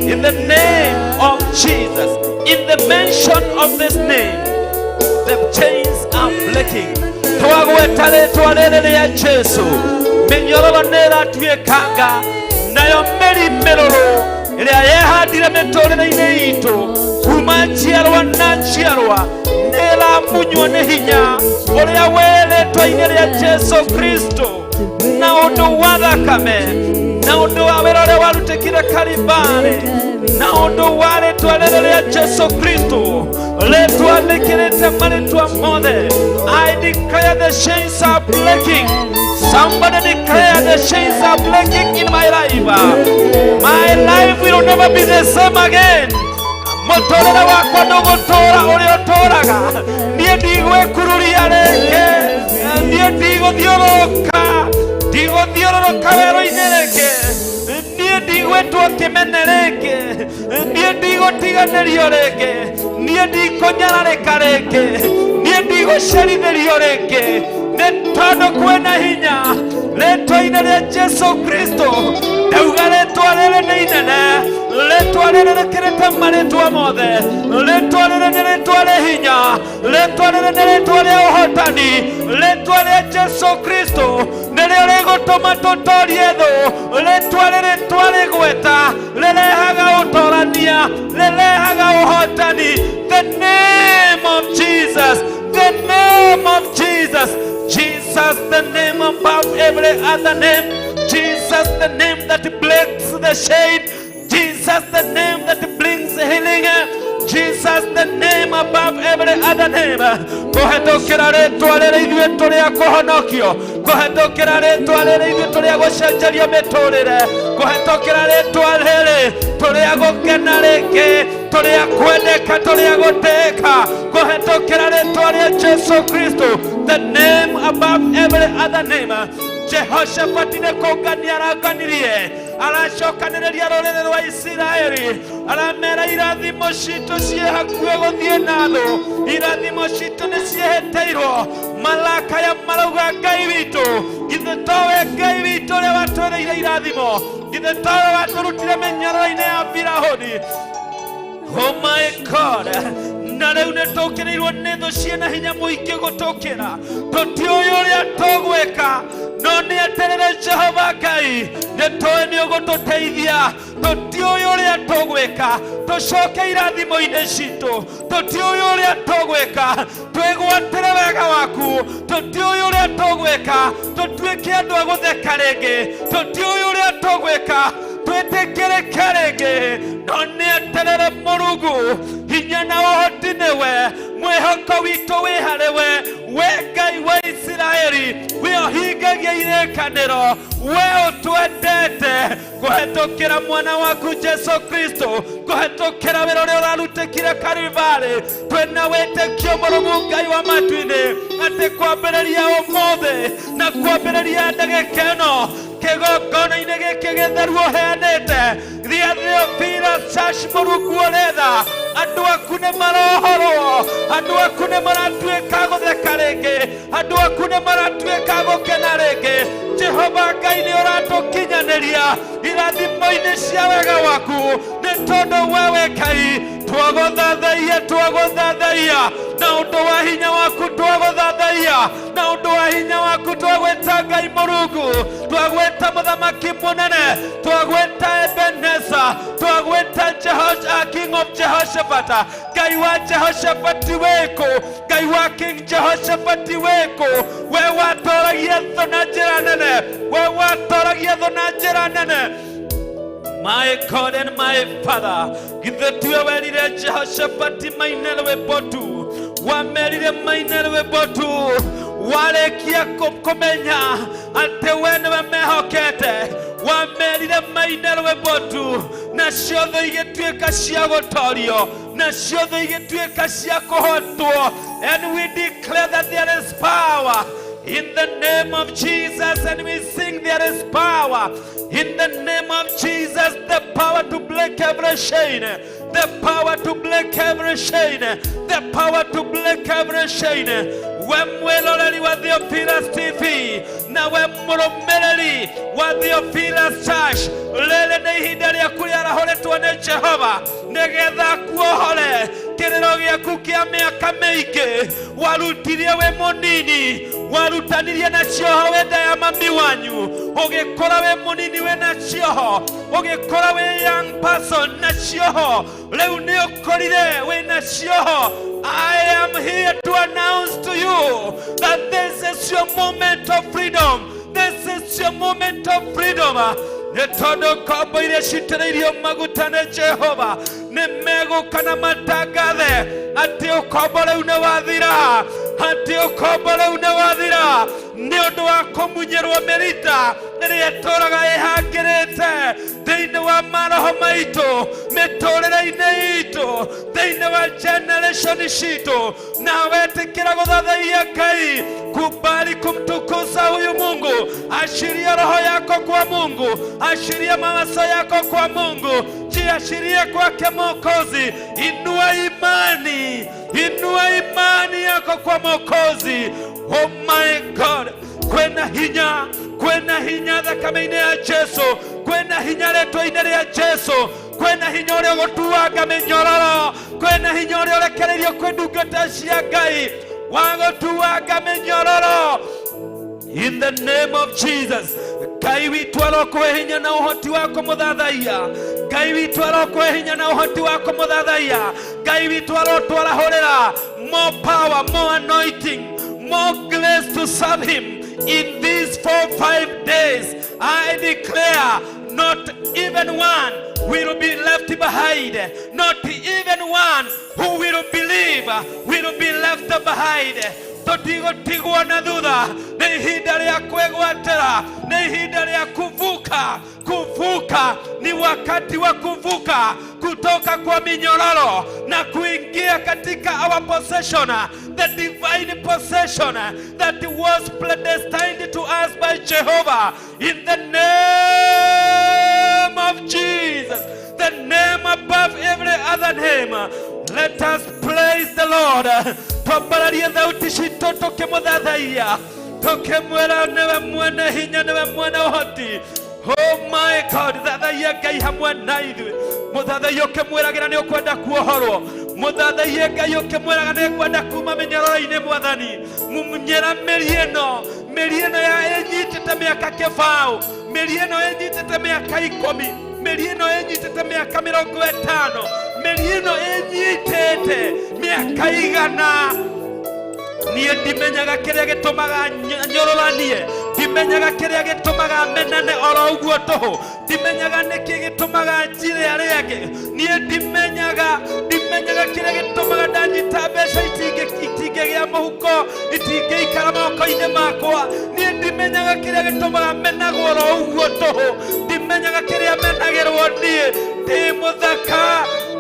F: In the name of Jesus. In the mention of this name, the chains are breaking. Twagweta rĩtwa rĩrĩ rĩa Jesu, mĩnyororo nĩ ĩratuĩkanga, nayo mĩri mĩrũrũ ĩrĩa yehandire mĩtũrĩre-inĩ itũ kuma njiarwa na njiarwa nĩ ĩramunywo nĩ hinya ũrĩa wĩ rĩtwa-inĩ rĩa Jesu Kristo, na ũndũ wa thakame, na ũndũ wa wĩra ũrĩa warutĩkire Kalibarĩ, na ũndũ wa rĩtwa rĩrĩ rĩa Jesu Kristo, rĩtwa rĩkĩrĩte marĩtwa mothe. I declare the chains are breaking. Somebody declare, the chains are breaking in my life. My life will never be the same again. Mũtũrĩre wakwa ndũgũtũra ũrĩa ũtũraga. Niĩ ndigwĩkururia rĩngĩ, niĩ ndigũthiũrũrũka, ndigũthiũrũrũka werũ-inĩ rĩngĩ, niĩ ndigwĩtwo kĩmene rĩngĩ, niĩ ndigũtiganĩrio rĩngĩ, niĩ ndikũnyararĩka rĩngĩ, niĩ ndigũcerithĩrio rĩngĩ, nĩ tondũ kwĩna hinya rĩtwa-inĩ rĩa Jesu Kristo. Ndauga rĩtwa rĩrĩ nĩ inene, rĩtwa rĩrĩ rĩkĩrĩte marĩtwa mothe, rĩtwa rĩrĩ nĩ rĩtwa rĩ hinya, rĩtwa rĩrĩ nĩ rĩtwa rĩa ũhotani, rĩtwa rĩa Jesu Kristo nĩrĩo rĩgũtũma tũtorie thũ. Rĩtwa rĩrĩ twarĩgweta rĩrehaga ũtorania, rĩrehaga ũhotani. The name of Jesus, the name of Jesus. Jesus, the name above every other name. Jesus, the name that breaks the shade. Jesus, the name that brings healing. Jesus, the name above every other name. Kũhetũkĩra rĩtwa rĩrĩ ithuĩ tũrĩ a kũhonokio, kũhetũkĩra rĩtwa rĩrĩ ithuĩ tũrĩ a gũcenjerio mĩtũrĩre, kũhetũkĩra rĩtwa rĩrĩ tũrĩ a gũkena rĩngĩ, tũrĩ a kwendeka, tũrĩ a gũtĩĩka, kũhetũkĩra rĩtwa rĩa Jesu Kristo, the name above every other name. Jehoshaphat nĩ kũngania aranganirie, aracokanĩrĩria rũrĩrĩ rwa Isiraeli, aramera irathimo citũ ciĩ hakuhĩ gũthiĩ na thũ, irathimo citũ nĩ ciĩhĩtĩirwo. Malakaya marauga, Ngai witũ, githĩ towe Ngai witũ ũrĩa watwĩrĩire irathimo? Githĩ towe watũrutire mĩnyororo-inĩ ya Firaũni? Oh my God. Na rĩu nĩ tũkĩrĩirwo nĩ thũ ciĩna hinya mũingĩ gũtũkĩra, tũtiũĩ ũrĩa tũgwĩka, no nĩ eterere Jehova Ngai, nĩ tũĩ nĩ ũgũtũteithia. Tũtiũĩ ũrĩa tũgwĩka tũcoke irathimo-inĩ citũ, tũtiũĩ ũrĩa tũgwĩka twĩgwatĩre wega waku, tũtiũĩ ũrĩa tũgwĩka tũtuĩke andũ a gũtheka rĩngĩ, tũtiũĩ ũrĩa tũgwĩka. Twĩtĩkĩrĩke rĩngĩ no nĩ eterere Mũrungu hinya na ũhoti nĩwe mwĩhoko witũ wĩ harĩ we we Ngai wa Isiraeli we ũhingagia irĩkanĩro we ũtwendete kũhetũkĩra mwana waku Jesu Kristo kũhetũkĩra wĩra ũrĩa ũrarutĩkire Kalivarĩ twĩna wĩtĩkio mũrũmu Ngai wa matu-inĩ atĩ kwambĩrĩria ũmũthĩ na kwambĩrĩria ndagĩka ĩno kĩgongona-inĩ gĩkĩ gĩtheru ũheanĩte gĩa Theophilus Church Mũrungu ũretha andũ aku nĩ marohorwo andũ aku nĩ maratuĩka gũtheka rĩngĩ andũ aku nĩ maratuĩka gũkena rĩngĩ Jehova Ngai nĩ ũratũkinyanĩria irathimo-inĩ cia wega waku nĩ tondũ wewe Ngai twagũthathaiya twagũthathaiya na ũndũ wa hinya waku twagũthathaiya na ũndũ wa hinya waku twagwĩta Ngai Mũrungu twagwĩta mũthamaki mũnene twagwĩta Ebeneza twagwĩta King of Jehoshaphat Ngai wa Jehoshaphat wĩkũ Ngai wa King Jehoshaphat wĩkũ we watoragia thũ na njĩra nene we watoragia thũ na njĩra nene. My God and my Father, githĩ tiwe werire Jehoshaphat maine rwĩmbo tu wamerire maine rwĩmbo tu warĩkia kũmenya atĩ we nĩwe mehokete wamerire maine rwĩmbo tu nacio thũ igĩtuĩka cia gũtorio nacio thũ igĩtuĩka cia kũhotwo. And we declare that there is power in the name of Jesus, and we sing there is power in the name of Jesus, the power to break every chain, the power to break every chain, the power to break every chain. We mwĩroreri wa Theophilus TV na we mũrũmĩrĩri wa Theophilus Church, rĩrĩ nĩ ihinda rĩaku rĩarahũrĩtwo nĩ Jehova nĩgetha akuohore kĩrĩro gĩaku kĩa mĩaka mĩingĩ warutirie wĩ mũnini warutanirie na cioho wĩ nda ya mami wanyu ũgĩkũra wĩ mũnini wĩ na cioho ũgĩkũra wĩ young person na cioho rĩu nĩ ũkũrire wĩ na cioho. I am here to announce to you that this is your moment of freedom. This is your moment of freedom. Nĩ tondũ ngombo iria citĩrĩirio maguta nĩ Jehova nĩ megũka na matangathe atĩ ũkombo rĩu nĩ wathira, atĩ ũkombo rĩu nĩ wathira nĩ ũndũ wa kũmunyĩrwo mĩrita ĩrĩa ĩtũraga ĩhangĩrĩte thĩinĩ wa maroho maitũ mĩtũrĩre-inĩ itũ thĩinĩ wa generation citũ. Na wetĩkĩra gũthathaiya Ngai, kubali kumtukuza huyu Mungu, ashiria roho yako kwa Mungu, ashiria mawazo yako kwa Mungu, jiashirie kwake Mwokozi. Inua imani, inua imani yako kwa Mwokozi. Oh my God, kwena hinya, kwena hinya thakame-inĩ ya Jesu, kwena hinya rĩtwa-inĩ rĩa Jesu, kwena hinya ũrĩa ũgũtuanga mĩnyororo, kwena hinya ũrĩa ũrekereirio kwĩ ndungata cia Ngai wa gũtuanga mĩnyororo. In the name of Jesus, Ngai witũ arokũhe hinya na ũhoti wa kũmũthathaiya. Ngai witũ arokũhe hinya na ũhoti wa kũmũthathaiya. Ngai witũ arotwarahũrĩra more power, more anointing, more grace to serve him in these 4-5 days. I declare not even one will be left behind. Not even one who will believe will be left behind. Tũtigũtigwo na thutha. Nĩ ihinda rĩa kwĩgwatĩra, nĩ ihinda rĩa kuvuka. Kuvuka ni wakati wa kuvuka kutoka kwa minyororo na kuingia katika our possession, the divine possession that was predestined to us by Jehovah. In the name of Jesus, the name above every other name, let us praise the Lord. Twambararie thauti citũ tũkĩmũthathaiya, tũkĩmwĩra nĩwe mwene hinya, nĩwe mwene ũhoti. Oh my God, thathaiya Ngai hamwe na ithuĩ. Mũthathaiye ũkĩmwĩragĩra nĩ ũkwenda kuohorwo. Mũthathaiye Ngai ũkĩmwĩraga nĩ kwenda kuma mĩnyororo-inĩ. Mwathani, munyĩra mĩri ĩno, mĩri ĩno ya ĩnyitĩte mĩaka kĩbaũ, mĩri ĩno ĩnyitĩte mĩaka 10, mĩri ĩno ĩnyitĩte mĩaka 50, mĩri ĩno ĩnyitĩte mĩaka 100. Niĩ ndimenyaga kĩrĩa gĩtũmaga nyororanie, ndimenyaga kĩrĩa gĩtũmaga menane oro ũguo tũhũ. Ndimenyaga nĩkĩ gĩtũmaga njire arĩa angĩ. Niĩ ndimenyaga, ndimenyaga kĩrĩa gĩtũmaga ndanyita mbeca itingĩgĩa mũhuko, itingĩikara moko-inĩ makwa. Niĩ ndimenyaga kĩrĩa gĩtũmaga menagwo oro ũguo tũhũ. Ndimenyaga kĩrĩa menagĩrwo niĩ. Ndĩ mũthaka,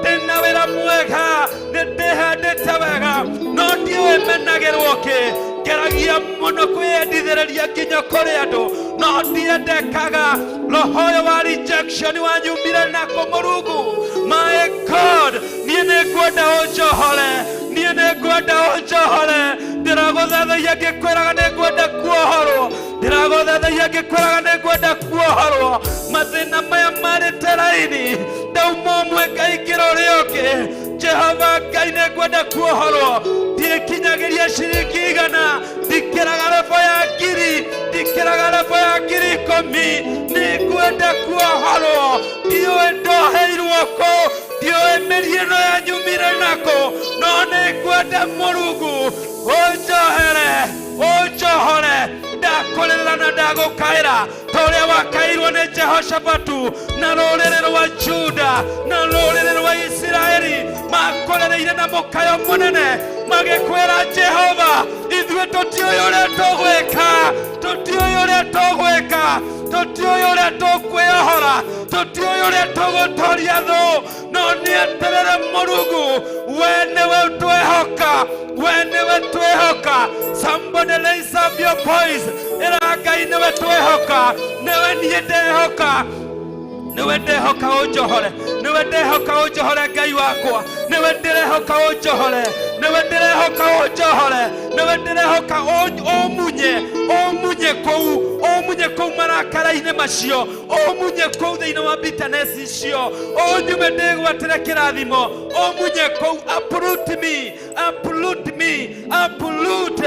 F: ndĩna wĩra mwega, nĩ ndĩhandĩte wega, no ndiũĩ menagĩrwo kĩ. Ngeragia mũno kwĩyendithĩrĩria nginya kũrĩ andũ, no ndiendekaga. Roho ũyũ wa rejection wanyumire nako Mũrungu. My God, niĩ nĩngwenda ũnjohore, niĩ nĩngwenda ũnjohore. Ndĩragũthathaia ngĩkwĩraga nĩngwenda kuohorwo, ndĩragũthathaia ngĩkwĩraga nĩngwenda kuohorwo. Mathĩna maya marĩte raini, ndauma ũmwe ngaingĩra ũrĩa ũngĩ. Jehova Ngai, nĩngwenda kuohorwo. Ndiĩkinyagĩria ciringi igana, ndikĩraga rebo ya ngiri, ndikĩraga rebo ya 10,000. Nĩngwenda kuohorwo. Ndiũĩ ndoheirwo kũ, ndiũĩ mĩri ĩno yanyumire nakũ, no nĩngwenda Mũrungu ũnjohere, ũnjohore. Ndakũrĩrĩra na ndagũkaĩra ta ũrĩa wakairwo nĩ Jehoshafatu na rũrĩrĩ rwa Juda na rũrĩrĩ rwa Isiraeli. Makũrĩrĩire na mũkayo mũnene, magĩkwĩra Jehova, ithuĩ tũtiũĩ ũrĩa tũgwĩka, tũtiũĩ ũrĩa tũgwĩka, tũtiũĩ ũrĩa tũkwĩohora, tũtiũĩ ũrĩa tũgũtoria thũ, no nĩ atĩrĩrĩ Mũrungu, we nĩwe twehoka, we nĩwe twehoka. Somebody raise up your voice. Ĩra Ngai nĩwe twehoka, nĩwe niĩ ndehoka, nĩwe ndehoka ũnjohore, nĩwe ndehoka ũnjohore Ngai wakwa, nĩwe ndĩrehoka ũnjohore, nĩwe ndĩrehoka ũnjohore, nĩwe ndĩrehoka ũmunye, ũmunye kũu, ũmunye kũu marakara-inĩ macio, ũmunye kũu thĩinĩ wa bitterness icio, ũnyume ndĩgwatĩre kĩrathimo, ũmunye kũu. Uproot me, uproot me, uproot,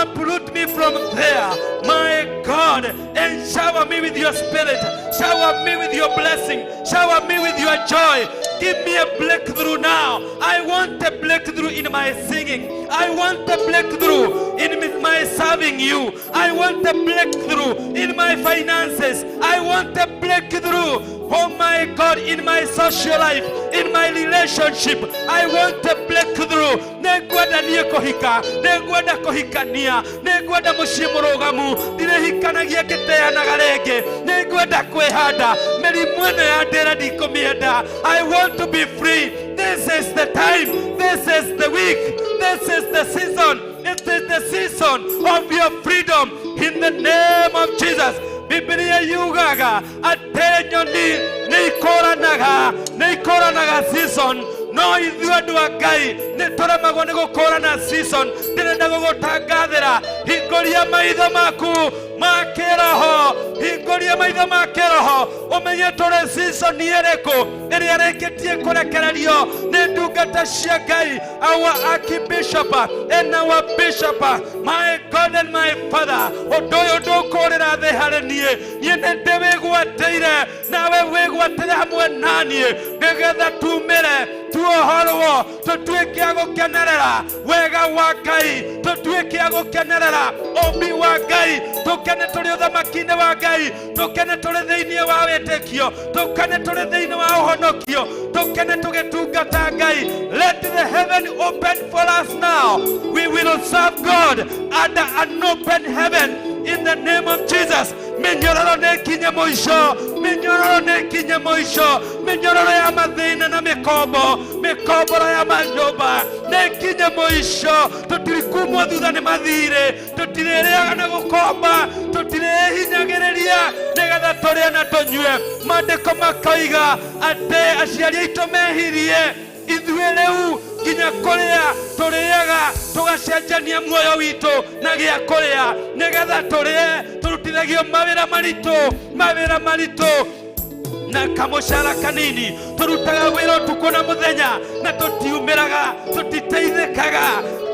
F: uproot me from there, my God, and shower me with your spirit, shower me with your blessing, shower me with your joy. Give me a breakthrough now. I want a breakthrough in my singing. I want a breakthrough in my serving you. I want a breakthrough in my finances. I want a breakthrough, oh my God, in my social life, in my relationship. I want a breakthrough. Nĩngwenda niĩ kũhika, nĩngwenda kũhikania, nĩngwenda mũciĩ mũrũgamu, ndirĩhikanagia ngĩteanaga rĩngĩ, nĩngwenda kwĩhanda, mĩrimũ ĩno ya ndĩra ndikũmĩenda. I want to be free. This is the time, this is the week, this is the season. It is the season of your freedom in the name of Jesus. Biblia yugaga atĩ nyoni nĩ ikũranaga, nĩ ikũranaga season, no ithuĩ andũ a Ngai nĩ tũremagwo nĩ gũkũrana season. Ndĩrenda gũgũtangathĩra, hingũria maitho maku ma kĩroho, hingũria maitho ma kĩroho, ũmenye tũrĩ season ĩrĩkũ ĩrĩa ĩrĩkĩtie kũrekererio nĩ ndungata cia Ngai, our archbishop and our bishop, my God and my Father. Ũndũ ũyũ ndũkũrĩra thĩ harĩ niĩ, niĩ nĩ ndĩwĩgwatĩire, nawe wĩgwatĩre hamwe na niĩ, nĩgetha tumĩre tuohorwo, tũtuĩke a gũkenerera wega wa Ngai, tũtuĩke a gũkenerera ũmbi wa Ngai, tũkene tũrĩ ũthamaki-inĩ wa Ngai, tũkene tũrĩ thĩinĩ wa wĩtĩkio, tũkene tũrĩ thĩinĩ wa ũhonokio, tũkene tũgĩtungata Ngai. Let the heaven open for us now. We will serve God under an open heaven in the name of Jesus. Mĩnyororo nĩ ĩkinye mũico, mĩnyororo nĩ ĩkinye mũico, mĩnyororo ya mathĩna na mĩkombo, mĩkomboro ya manyũmba nĩ ĩkinye mũico. Tũtirikumwo thutha nĩ mathirĩ, tũtirĩrĩaga na gũkomba, tũtirĩhinyagĩrĩria nĩgetha tũrĩe na tũnyue. Maandĩko makoiga atĩ aciari aitũ mehirie, ithuĩ rĩu nginya kũrĩa tũrĩaga tũgacenjania muoyo witũ na gĩa kũrĩa, nĩgetha tũrĩe tũrutithagio mawĩra maritũ, mawĩra maritũ na kamũcara kanini, tũrutaga wĩra ũtukũ na mũthenya na tũtiumĩraga, tũtiteithĩkaga.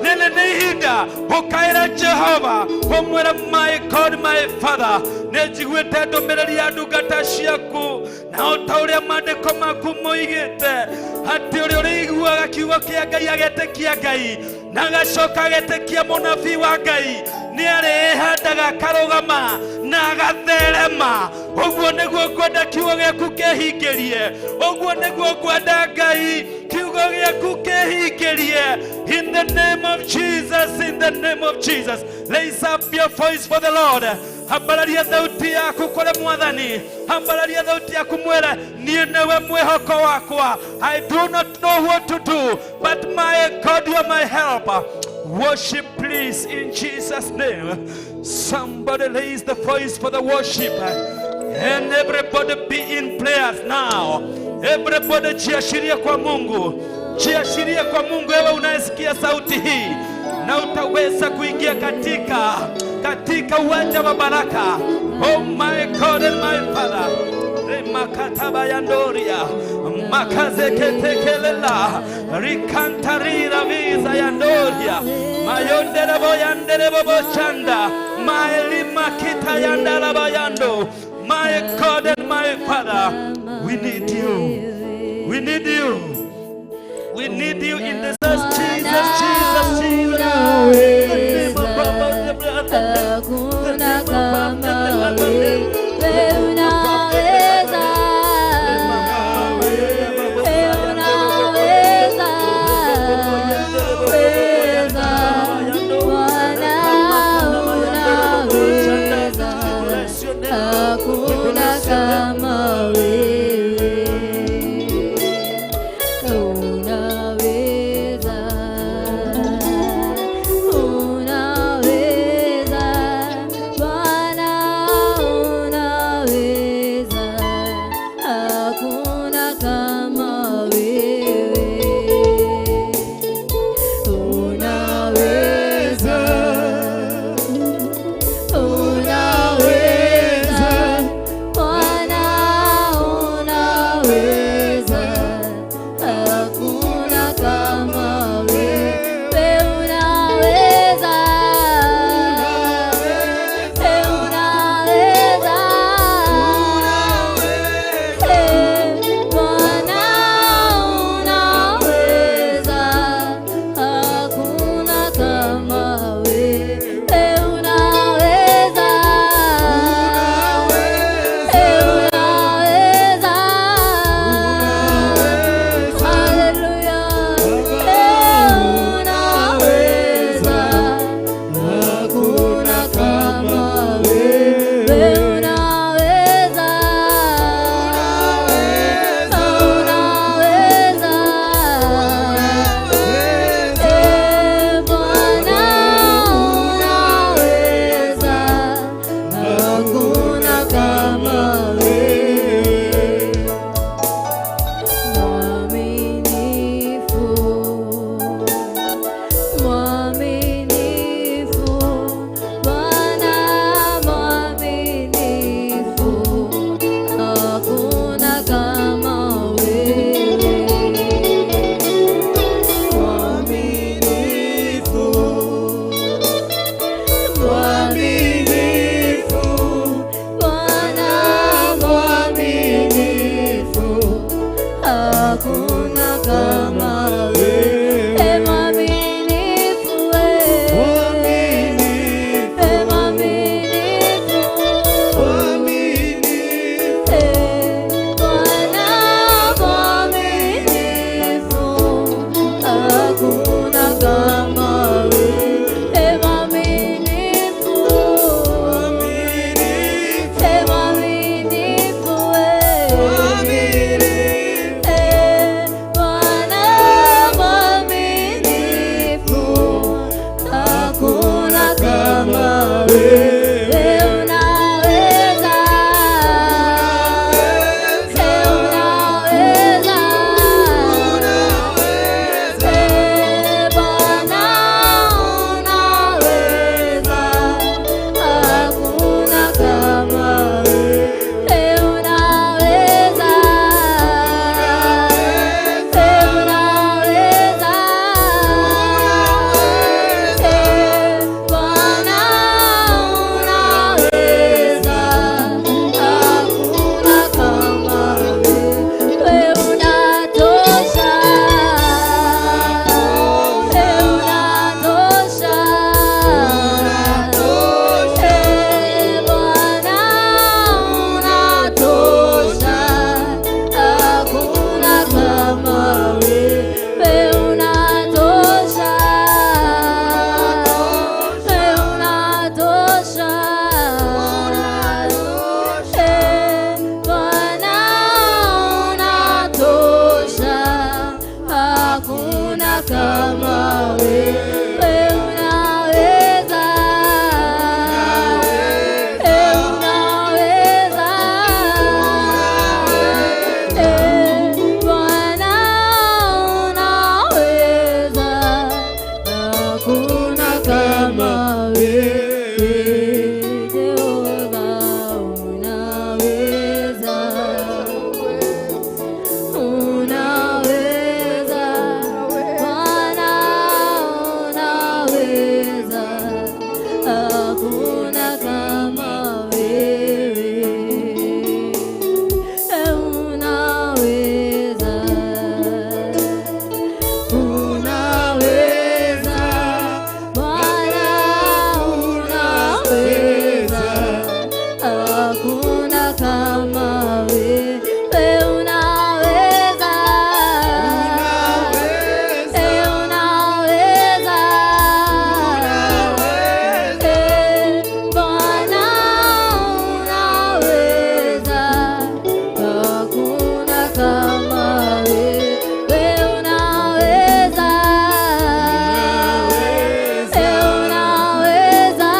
F: Rĩrĩ nĩ ihinda ũkaĩra Jehova, ũmwĩre my God, my Father, nĩ njiguĩte ndũmĩrĩri ya ndungata ciaku, na o ta ũrĩa maandĩko maku moigĩte atĩ ũrĩa ũrĩiguaga kiugo kĩa Ngai agetĩkia Ngai na agacoka agetĩkia mũnabii wa Ngai nĩ arĩĩhandaga akarũgama na agatherema. Ũguo nĩguo ngwenda kiugo gĩaku kĩhingĩrie. Ũguo nĩguo ngwenda Ngai kiugo gĩaku kĩhingĩrie. In the name of Jesus, in the name of Jesus. Raise up your voice for the Lord. Ambararia thauti yaku kũrĩ Mwathani. Ambararia thauti yaku mwĩre niĩ nĩwe mwĩhoko wakwa. I do not know what to do, but my God, you are my helper. Worship, please, in Jesus' name. Somebody raise the voice for the worship. And everybody be in prayers now. Everybody jiashirie kwa Mungu. Jiashirie kwa Mungu ewe unayesikia sauti hii. Na utaweza kuingia katika uwanja wa baraka. Oh my God and my Father. Remakataba yandoria makazeketekelela rikantarira visa yandoria mayonderebo yanderebo bochanda maelima kita yandaraba yando. My God and my Father, we need you. We need you. We need you in this. Jesus, Jesus, Jesus.
B: Hakuna kama wewe, unaweza, unaweza, weza, Bwana unaweza, hakuna kama wewe, unaweza, unaweza, Bwana unaweza, hakuna kama wewe, unaweza, unaweza, Bwana unaweza, hakuna kama wewe, unaweza, unaweza, Bwana unaweza, hakuna kama wewe, unaweza, unaweza, haleluya, unaweza, hakuna kama wewe, unaweza, unaweza, Bwana unaweza, hakuna kama wewe. Mwaminifu, mwaminifu, Bwana mwaminifu, hakuna kama wewe. Mwaminifu, mwaminifu, Bwana mwaminifu, hakuna kama wewe. Mwaminifu, wewe mwaminifu, Bwana mwaminifu, hakuna kama wewe. Mwaminifu, mwaminifu, Bwana mwaminifu, hakuna kama wewe. Unaweza, unaweza, kama wewe. Unaweza, unaweza, Bwana unaweza, hakuna kama wewe. Jehova unaweza, unaweza, Bwana unaweza, hakuna kama wewe. Unaweza, unaweza, Bwana unaweza, hakuna kama wewe. Unaweza, unaweza, Bwana unaweza, hakuna kama wewe. Unaweza, unaweza,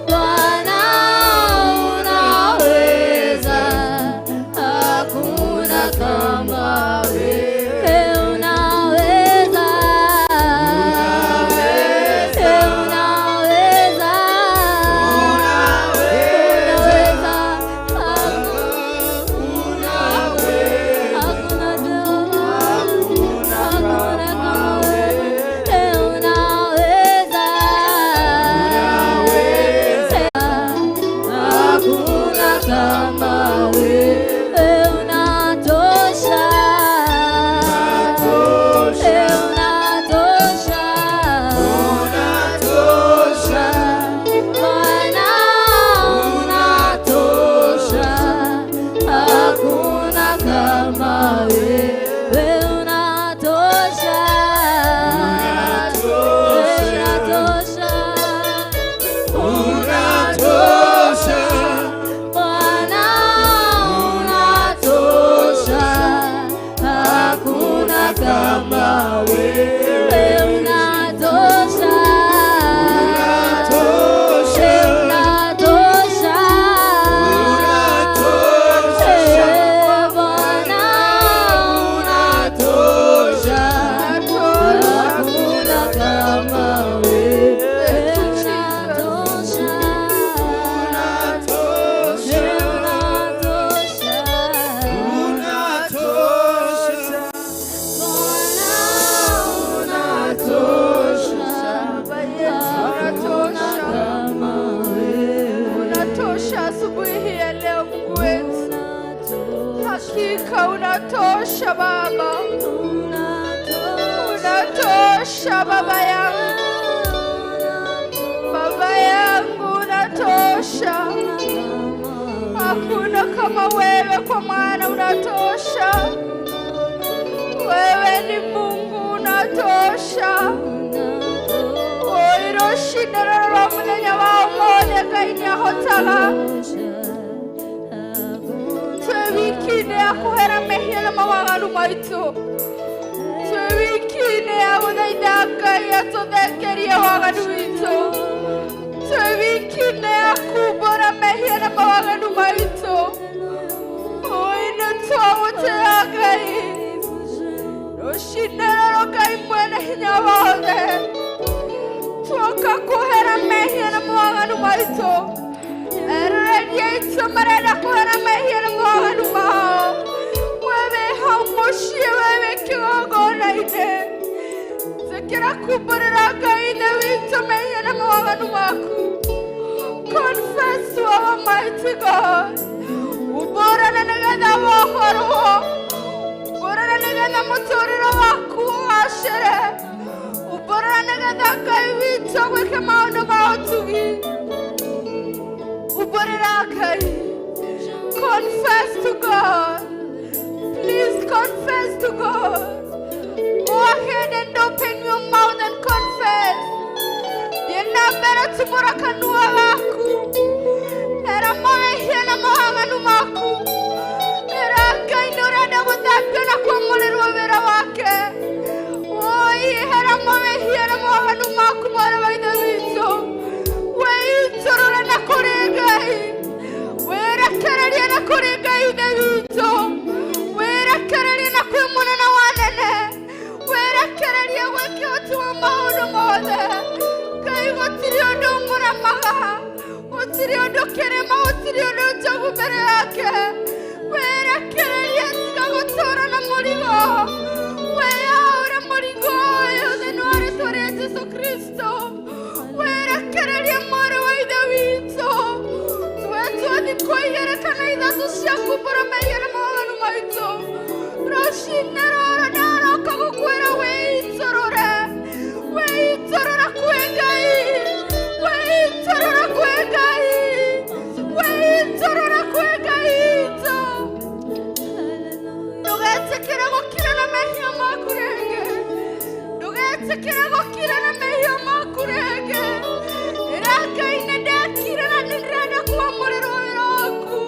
B: Bwana unaweza, hakuna kama wewe. Unaweza, unaweza, unaweza, hakuna Jehova, hakuna kama wewe. Unaweza, hakuna kama wewe. Unatosha, unatosha, Bwana unatosha, hakuna kama wewe. Unatosha, unatosha, unatosha, Bwana unatosha, hakuna kama wewe. Unatosha, unatosha, Bwana unatosha, hakuna kama wewe. Unatosha, unatosha, Bwana unatosha,
E: Baba yetu
B: hakuna
E: unatosha,
B: kama wewe.
E: unatosha asubuhi hii ya leo Mungu wetu, hakika unatosha Baba, unatosha Baba yangu, Baba yangu unatosha, hakuna kama wewe, kwa maana unatosha. Wewe ni Mungu unatosha. Oiroshinererwa muthenya wa ũmũthĩ Ngai nĩahotaga twĩ wiki-inĩ ya kũhera mehia na mawaganu maitũ, twĩ wiki-inĩ ya gũthaitha Ngai atũthengerie waganu witũ, twĩ wiki-inĩ ya kumbũra mehia na mawaganu maitũ. Ũĩ nĩtwagũtĩĩa Ngai rũcinĩ rũrũ, Ngai mwene hinya wothe, tuoka kuhera mehia na mawaganu maitũ. Erereria aitũ marenda kũhera mehia na mawaganu mao, wewe hau mũciĩ, wewe kĩgongona-inĩ, tĩkĩra kumbũrĩra Ngai Ithe witũ mehia na mawaganu maku. Confess to our mighty God. Umbũrane nĩgetha wohorwo, umbũrane nĩgetha mũtũrĩre waku ũgacĩre, umbũrane nĩgetha Ngai witũ gwĩke maũndũ ma ũtugi. Umbũrĩra Ngai. Confess to God. Please confess to God. Go ahead and open your mouth and confess. Thiĩ na mbere tumũra kanua gaku, era mawehia na mawaganu maku, era Ngai nĩ ũrenda gũthambio na kwamũrĩrwo wĩra. Gũtirĩ ũndũ kĩrĩma, gũtirĩ ũndũ njogu mbere yake. Wĩrekererie, tiga gũtũũra na mũrigo. Wĩyaũre mũrigo ũyũ thĩinĩ wa rĩtwa rĩa Jesũ Kristo. Wĩrekererie mwarĩ wa Ithe witũ. Twetwo thikũ igĩrĩ kana ithatũ cia kumbũra mehia na mawaganu maitũ. Rũcinĩ rũrũ ndaroka gũkwĩra wĩitũrũre. Wĩitũrũra kwĩ Ngai. Wĩitũrũra kwĩ Ngai. Wĩitũrũra kwĩ Ngai witũ. Ndũgetĩkĩre gũkira na mehia maku rĩngĩ. Ndũgetĩkĩre gũkira na mehia maku rĩngĩ. Ĩra Ngai nĩ ndekire na nĩ ndĩrenda kwamũrĩrwo wĩra waku.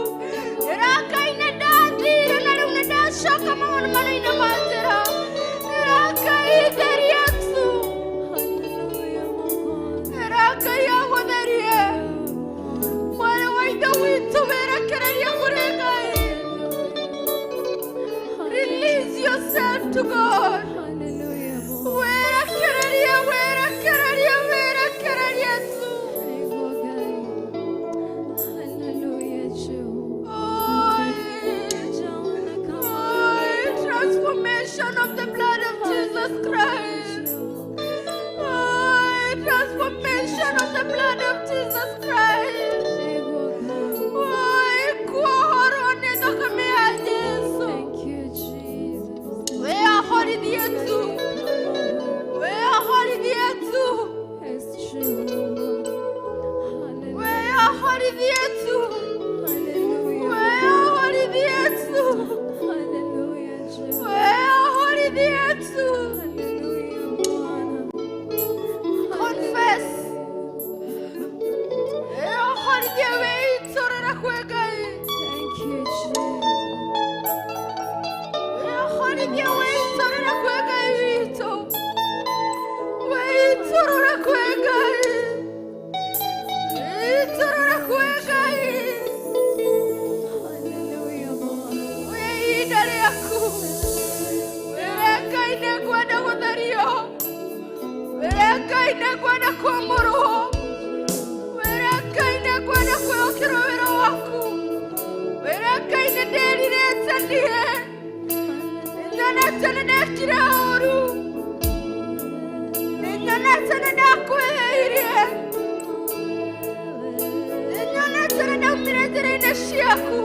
E: Ĩra Ngai nĩ ndathire na rĩu nĩ ndacoka maũndũ marĩa-inĩ ma njĩra. Ĩra Ngai therie tu. Ĩra Ngai agũtherie. Mwarĩ wa Ithe witũ wĩrekererie kũrĩ Ngai. Release yourself to God. Wĩrekererie, wĩrekererie, wĩrekererie tu. Oi, oi, transformation of the blood of Jesus Christ. Oi, transformation of the blood of Jesus Christ. Oi, kuohorwo nĩ thakame ya Jesũ. Wĩyahorithie tu. Wĩyahorithie tu. Wĩyahorithie tu. Wĩyahorithie tu. Wĩyahorithie tu. Confess. Wĩyahorithie, wĩitũrũre kwĩ Ngai. Wĩyahorithie, wĩitũrũre kwĩ Ngai witũ. Wĩitũrũre kwĩ Ngai. Wĩitũrũre kwĩ Ngai. Wĩ ihinda rĩaku. Wĩre Ngai nĩ ngwenda gũtherio. Wĩre Ngai nĩ ngwenda kwamũrwo. Wĩre Ngai nĩ ngwenda kwĩhokerwo wĩra waku. Wĩre Ngai nĩ ndĩrirĩte niĩ. Nĩnyonete nĩ ndekire ũũru. Nĩnyonete nĩ ndakwĩhĩirie. Nĩnyonete nĩ ndaumire njĩra-inĩ ciaku.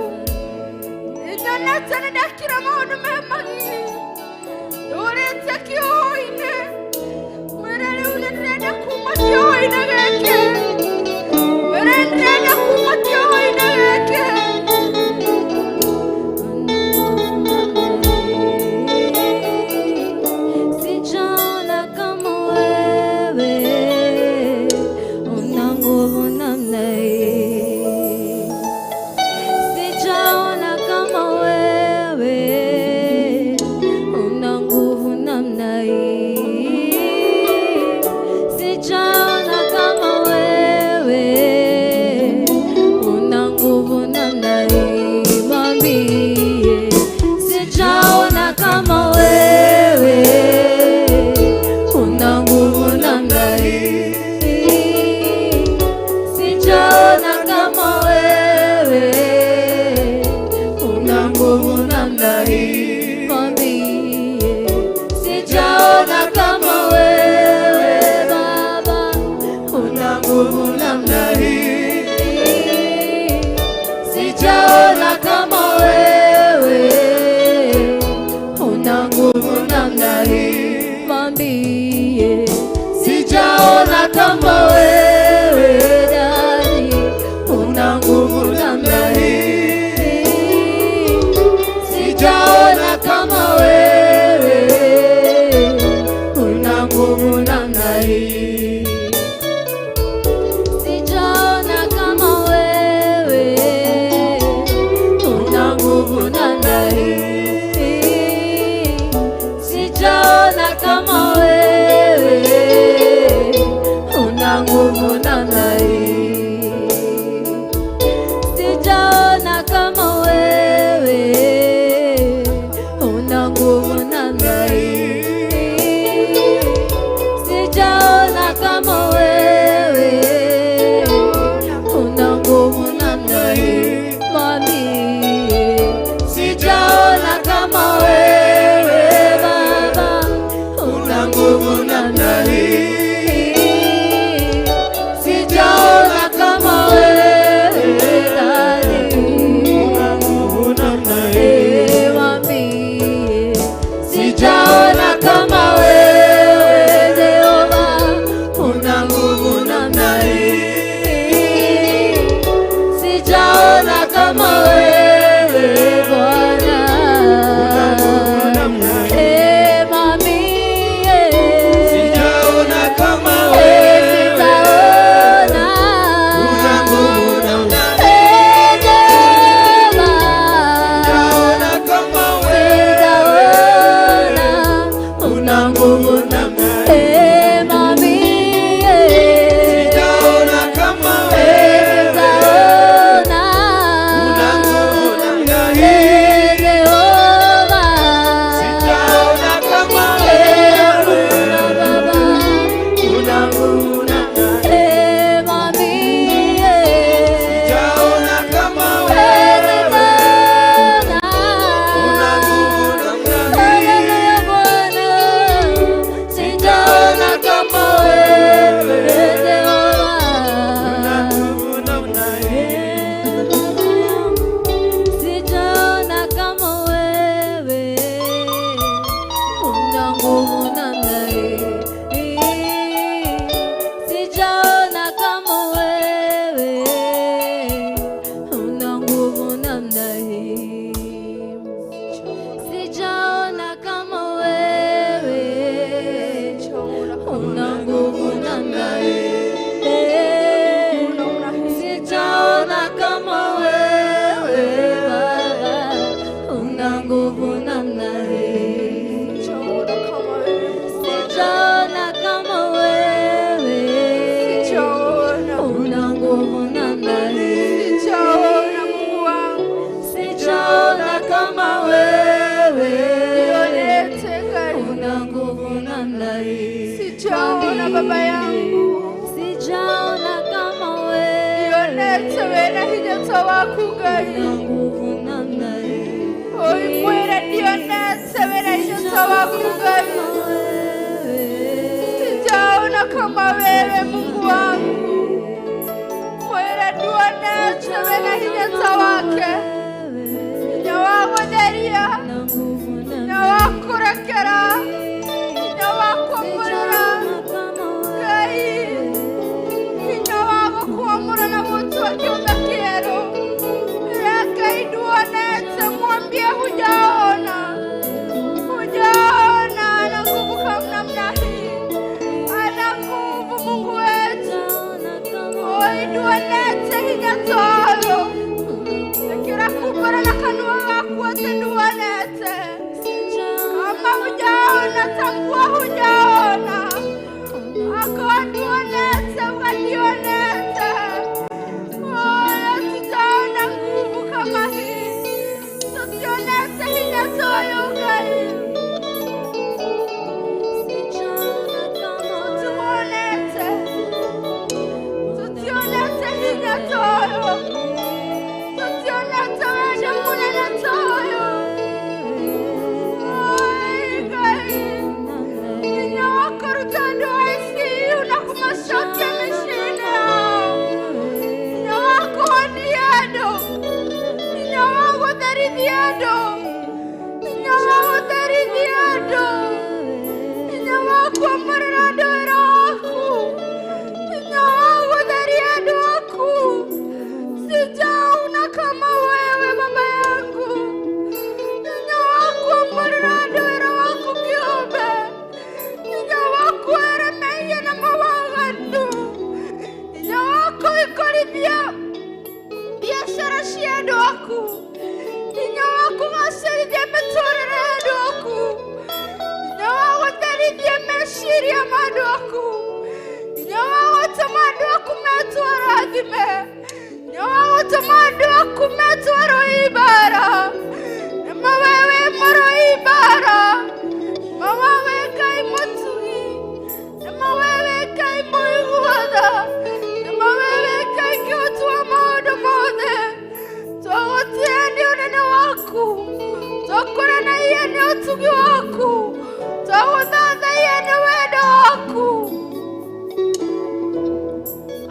E: Nĩnyonete nĩ ndekire maũndũ me magigi. Ndũrĩte kĩoho-inĩ. Mwĩre rĩu nĩ ndĩrenda kuma kĩoho-inĩ gĩkĩ. Mwĩre ndĩrenda kuma kĩoho-inĩ gĩkĩ.
D: Sijaona kama wewe una nguvu namna hii. Sijaona kama wewe una nguvu namna hii. Sijaona kama wewe una nguvu namna hii. Mwambie sijaona kama wewe una nguvu namna hii. Sijaona kama wewe una nguvu namna hii. Mwambie sijaona kama wewe Baba una nguvu namna hii. Sijaona kama wewe una nguvu namna hii. Mwambie sijaona kama wewe Daddy una nguvu namna hii. Sijaona kama wewe una nguvu namna hii. Sijaona kama wewe una nguvu namna hii. Sijaona kama wewe una nguvu Sijaona kama wewe Jehova, una nguvu namna hii. Sijaona kama wewe Bwana. Eh, mami, eh.
B: Sijaona kama
D: Eh,
B: wewe.
D: sijaona.
B: Una nguvu namna hii.
D: Eh, Jehova.
B: Sijaona kama wewe.
D: Sijaona.
B: Una nguvu namna hii.
D: Eh, mami, eh.
B: Sijaona kama
D: Eh,
B: wewe.
D: sijaona.
B: Una nguvu namna hii.
D: Eh, Jehova.
B: Sijaona kama
D: Eh,
B: wewe.
D: hakuna Baba.
B: Una nguvu namna hii.
D: Eh, mami, eh.
B: Sijaona kama
D: Eh,
B: wewe.
D: sijaona.
B: Una nguvu namna hii.
D: Haleluya, Bwana. Sijaona kama wewe, Jehova.
B: Una nguvu namna hii.
D: Sijaona kama wewe una nguvu namna hii. Sijaona kama wewe una nguvu namna hii. Sijaona kama wewe una nguvu namna hii. Sijaona kama wewe Baba, una nguvu namna hii. Sijaona kama wewe una nguvu namna hii. Sijaona kama wewe una nguvu namna hii.
E: Sijaona baba yangu,
D: Sijaona kama wewe
E: nionete wena hinya waku Ngai,
D: una nguvu namna hii.
E: oimwira nionete wena hinya waku Ngai. Sijaona kama wewe Mungu wangu, mwira nionete wena hinya wake, hinya wagotheria, hinya wakurekera, hinya wakwamũrĩra Ngai, hinya wa gũkwamũra na gũtua kĩũmbe kĩerũ. Ngai nduonete, mwambie hujaona, hujaona. Ana nguvu kama namna hii, ana nguvu Mungu wetu. Oi, nduonete hinya toyo ikira kumbura na kanua gaku atĩ nduonete. Kama hujaona, tambua hujaona. Akorwo nduonete, uga ndionete. Oya, tutaona nguvu kama hii, tusionete hinya toyo Ngai, tutuonete, tutionete hinya toyo, tutionete wendo munene toyo. Oi Ngai, hinya wa kũruta andũ a ICU na kũmacokia mĩciĩ-inĩ yao, hinya wa kũhonia andũ, hinya wa gũtherithia andũ, hinya wa gũtherithia andũ, hinya wa kwamũrĩra andũ wĩra waku, hinya wa gũtheria andũ aku. Sijaona kama wewe baba yangu, hinya wa kwamũrĩra andũ wĩra waku kĩũmbe, hinya wa kweremeia na mawaganu, hinya wa kũikorithia biashara cia andũ aku, hinya wa kũgacĩrithia mĩtũrĩre ya andũ aku, hinya wa gũtherithia meciria ma andũ aku, hinya wa gũtũma andũ aku metwo arathime, hinya wa gũtũma andũ aku metwo arũi mbara. Nĩma wewe mũrũi mbara, ma wewe Ngai mũtugi, nĩma wewe Ngai mũiguatha, nĩma wewe Ngai kĩhoti wa maũndũ mothe. Twagũtĩĩa nĩ ũnene waku, twakũranagia nĩ ũtugi waku, twagũthathaiya nĩ wendo waku.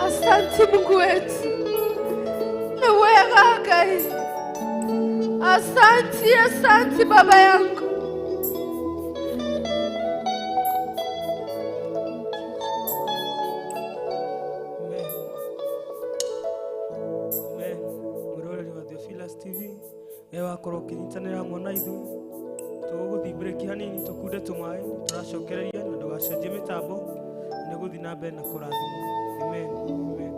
E: Asante Mungu wetu, ni wega Ngai. Asante, asante baba yangu.
G: Ũgakorwo ũkĩnyitanĩra hamwe na ithuĩ. Tũgũgũthiĩ break hanini tũkunde tũmaĩ, tũracokereria na ndũgacenjie mĩtambo, nĩ gũthiĩ na mbere na kũrathimwo. Amen. Amen.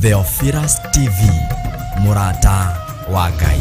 A: Theophilus TV, Mũrata wa Ngai.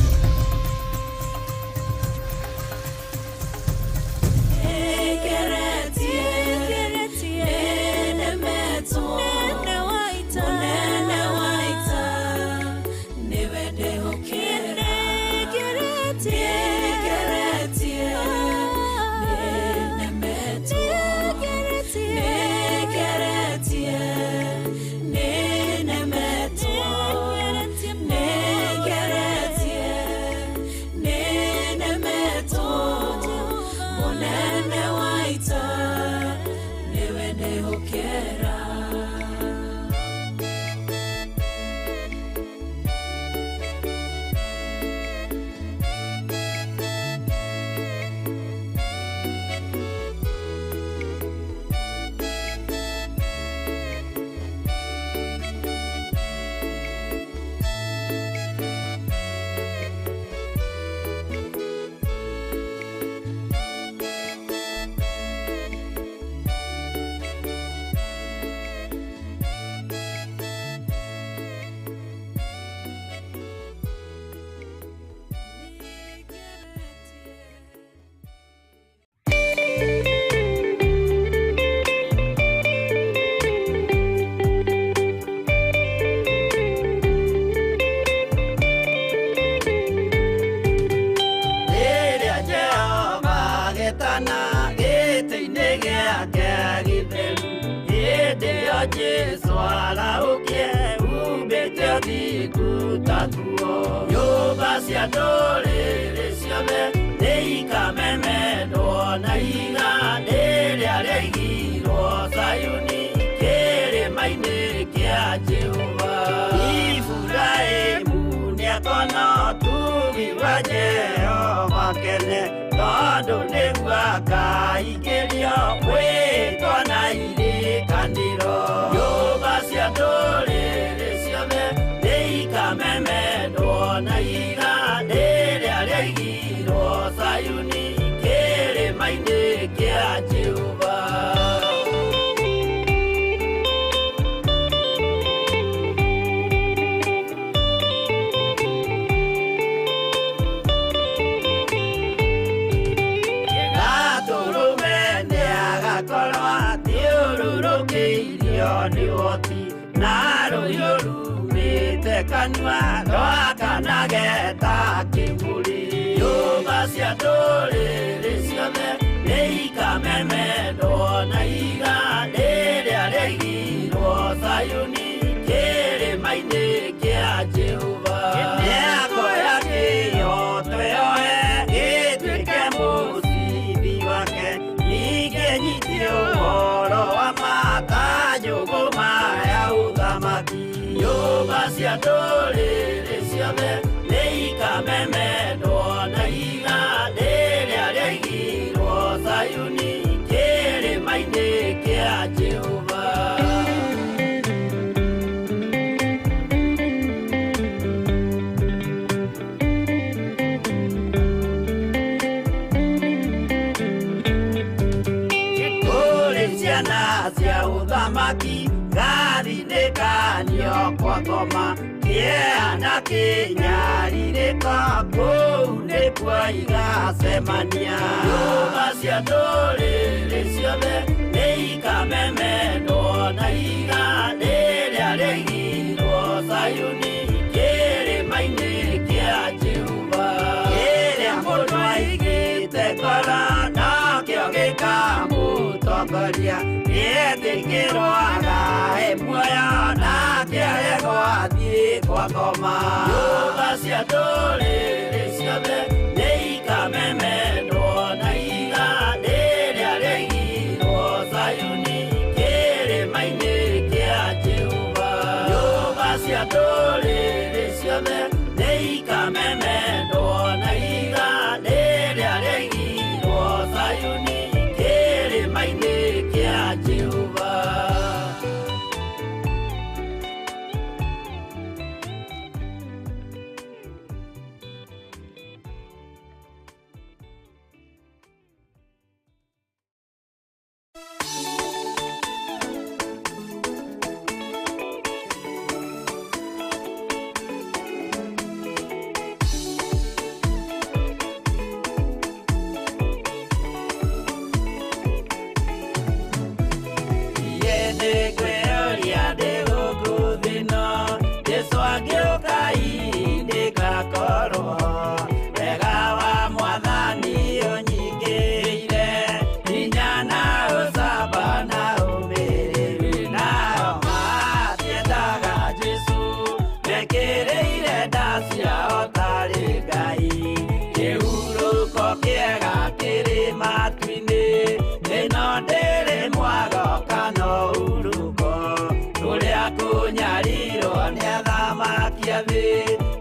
H: Mutokoria, yetĩkĩrwo agae muoyo na Akĩaregwo athiĩ kwa ngoma. Nyũmba cia ndũrĩrĩ ciothe nĩikamemendwo na ihiga rĩrĩa rĩaigirwo Zayuni kĩrĩma-inĩ kĩa Jehova. Nyũmba cia ndũrĩrĩ ciothe nĩikamemendwo na ihiga rĩrĩa rĩaigirwo Zayuni kĩrĩma-inĩ kĩa Jehova.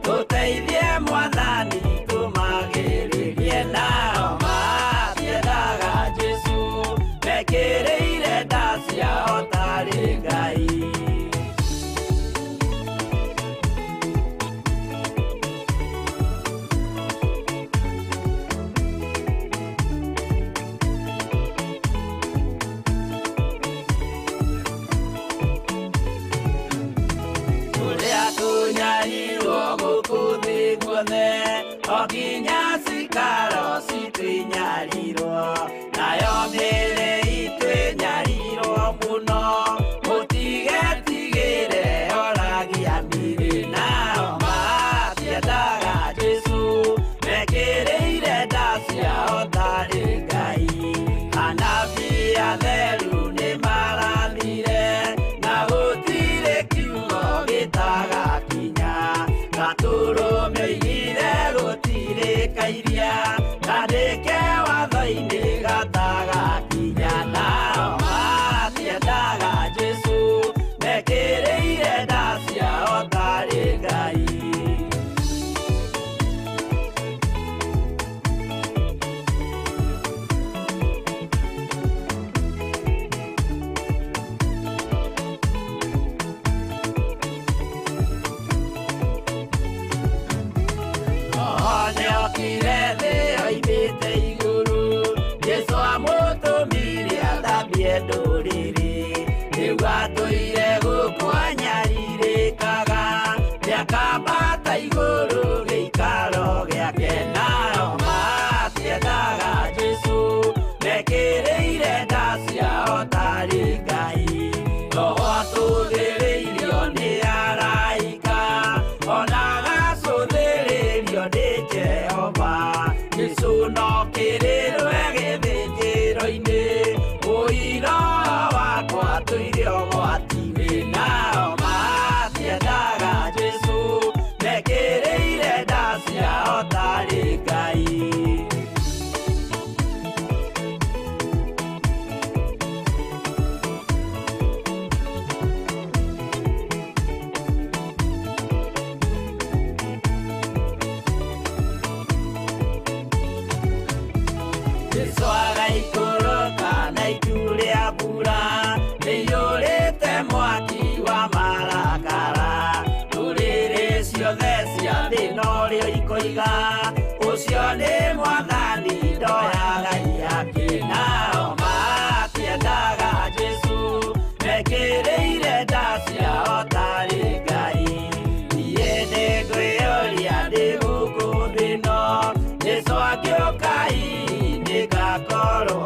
H: Tũteithie Mwathani tũmagĩrĩrie nao matiendaga Jesũ mekĩrĩire nda ciao tarĩ Ngai. O nginya cikaro citwĩnyarirwo nayo mĩĩrĩ itwĩnyarirwo mũno mũtigetigĩre oragia mĩĩrĩ nao matiendaga Jesũ mekĩrĩire nda ciao tarĩ Ngai. Anabii atheru nĩmarathire na gũtirĩ kiugo gĩtagakinya gatũrũmĩigire gũtirĩ kairia kandĩke watho-inĩ gatagakinya nao matiendaga Jesũ mekĩrĩire nda ciao tarĩ Ngai. Nĩokire thĩ oimĩte igũrũ Jesũ amũtũmire athambie ndũrĩrĩ rĩu atũire gũkũ anyarirĩkaga nĩakambata igũrũ gĩikaro gĩake nao matiendaga Jesũ mekĩrĩire nda ciao tarĩ Ngai. Roho atũthĩrĩirio nĩ araika ona agacũthĩrĩrio nĩ Jehova. Jesũ no kĩrĩrwe gĩthĩnjĩro-inĩ ũira wakwa tũire ũgwati-inĩ nao matiendaga Jesũ mekĩrĩire nda ciao tarĩ Ngai. Jesũ agaikũrũka na itu rĩa mbura rĩiyũrĩte mwaki wa marakara ndũrĩrĩ ciothe cia thĩ norĩo ikoiga ũcio nĩ Mwathani ndoyaga ihaki nao matiendaga Jesũ mekĩrĩire nda ciao tarĩ Ngai. Niĩ nĩngwĩyũria ndĩ gũkũ thĩ ĩno Jesũ angĩũka hihi nĩngakorwo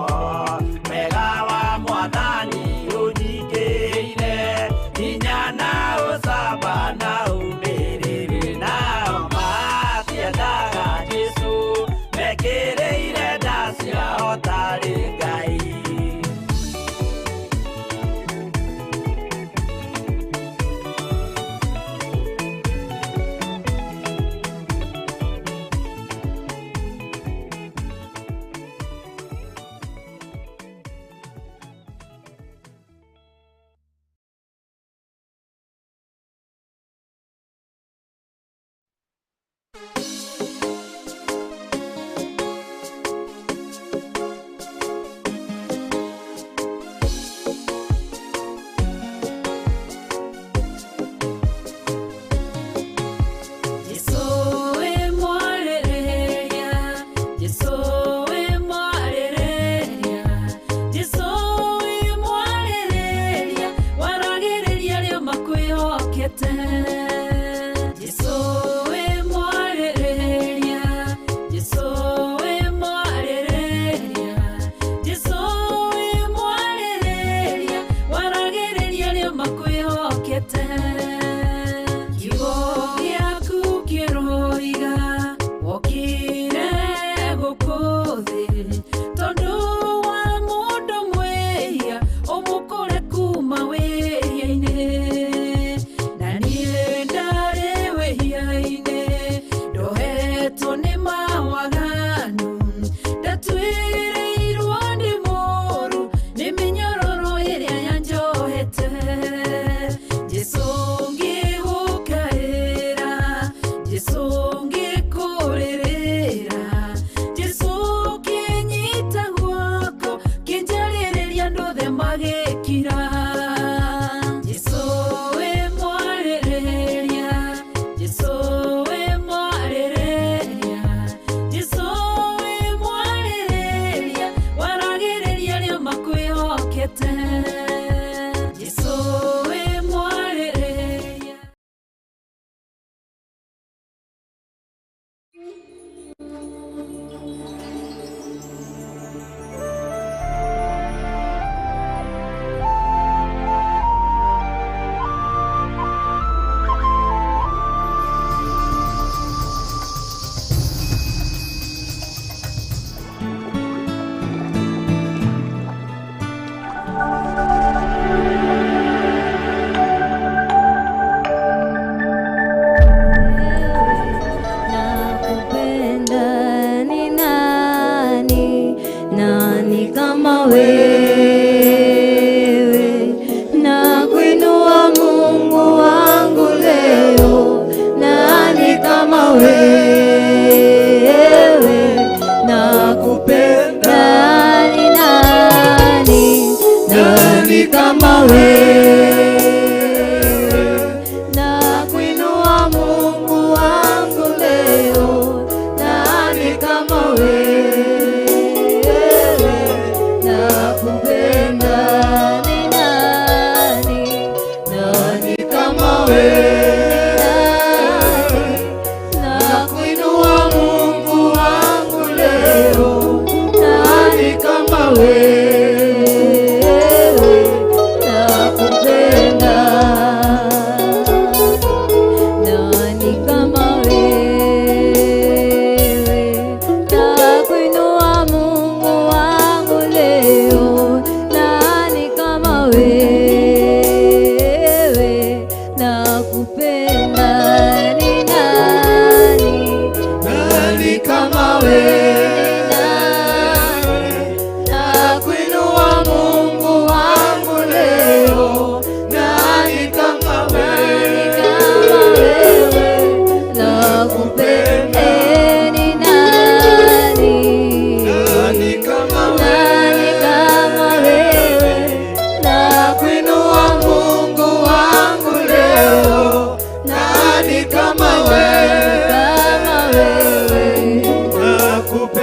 B: Kama wewe, kama wewe, nakupenda.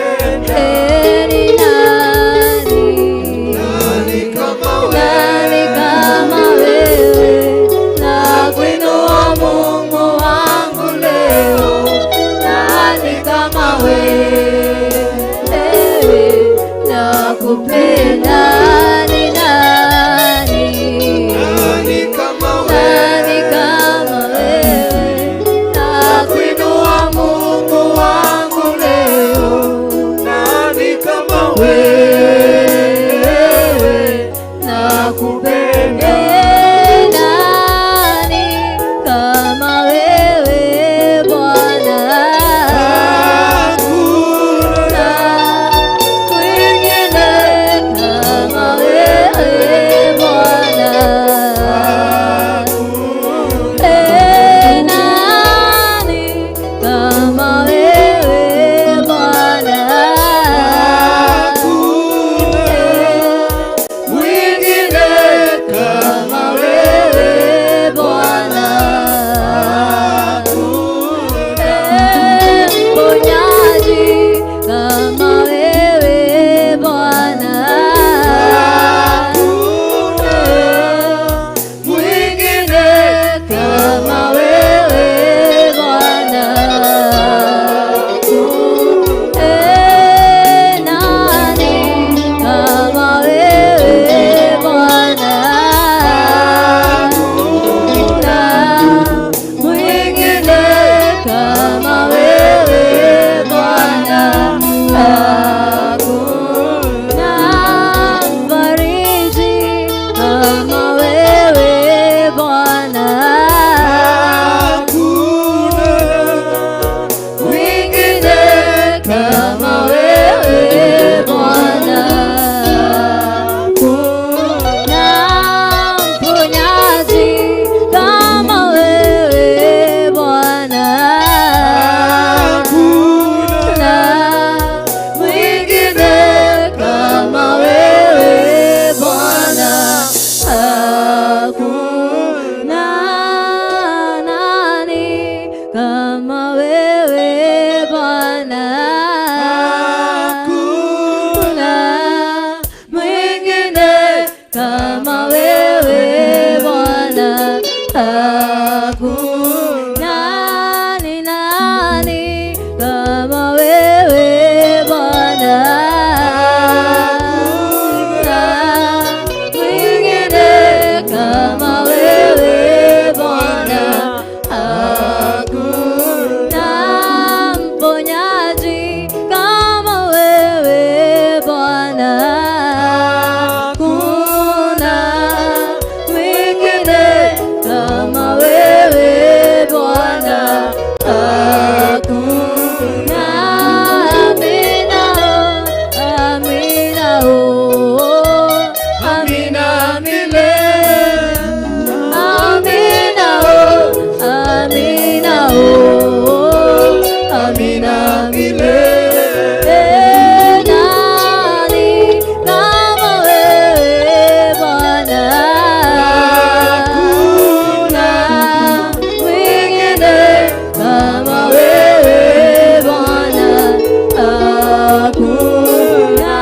D: Hakuna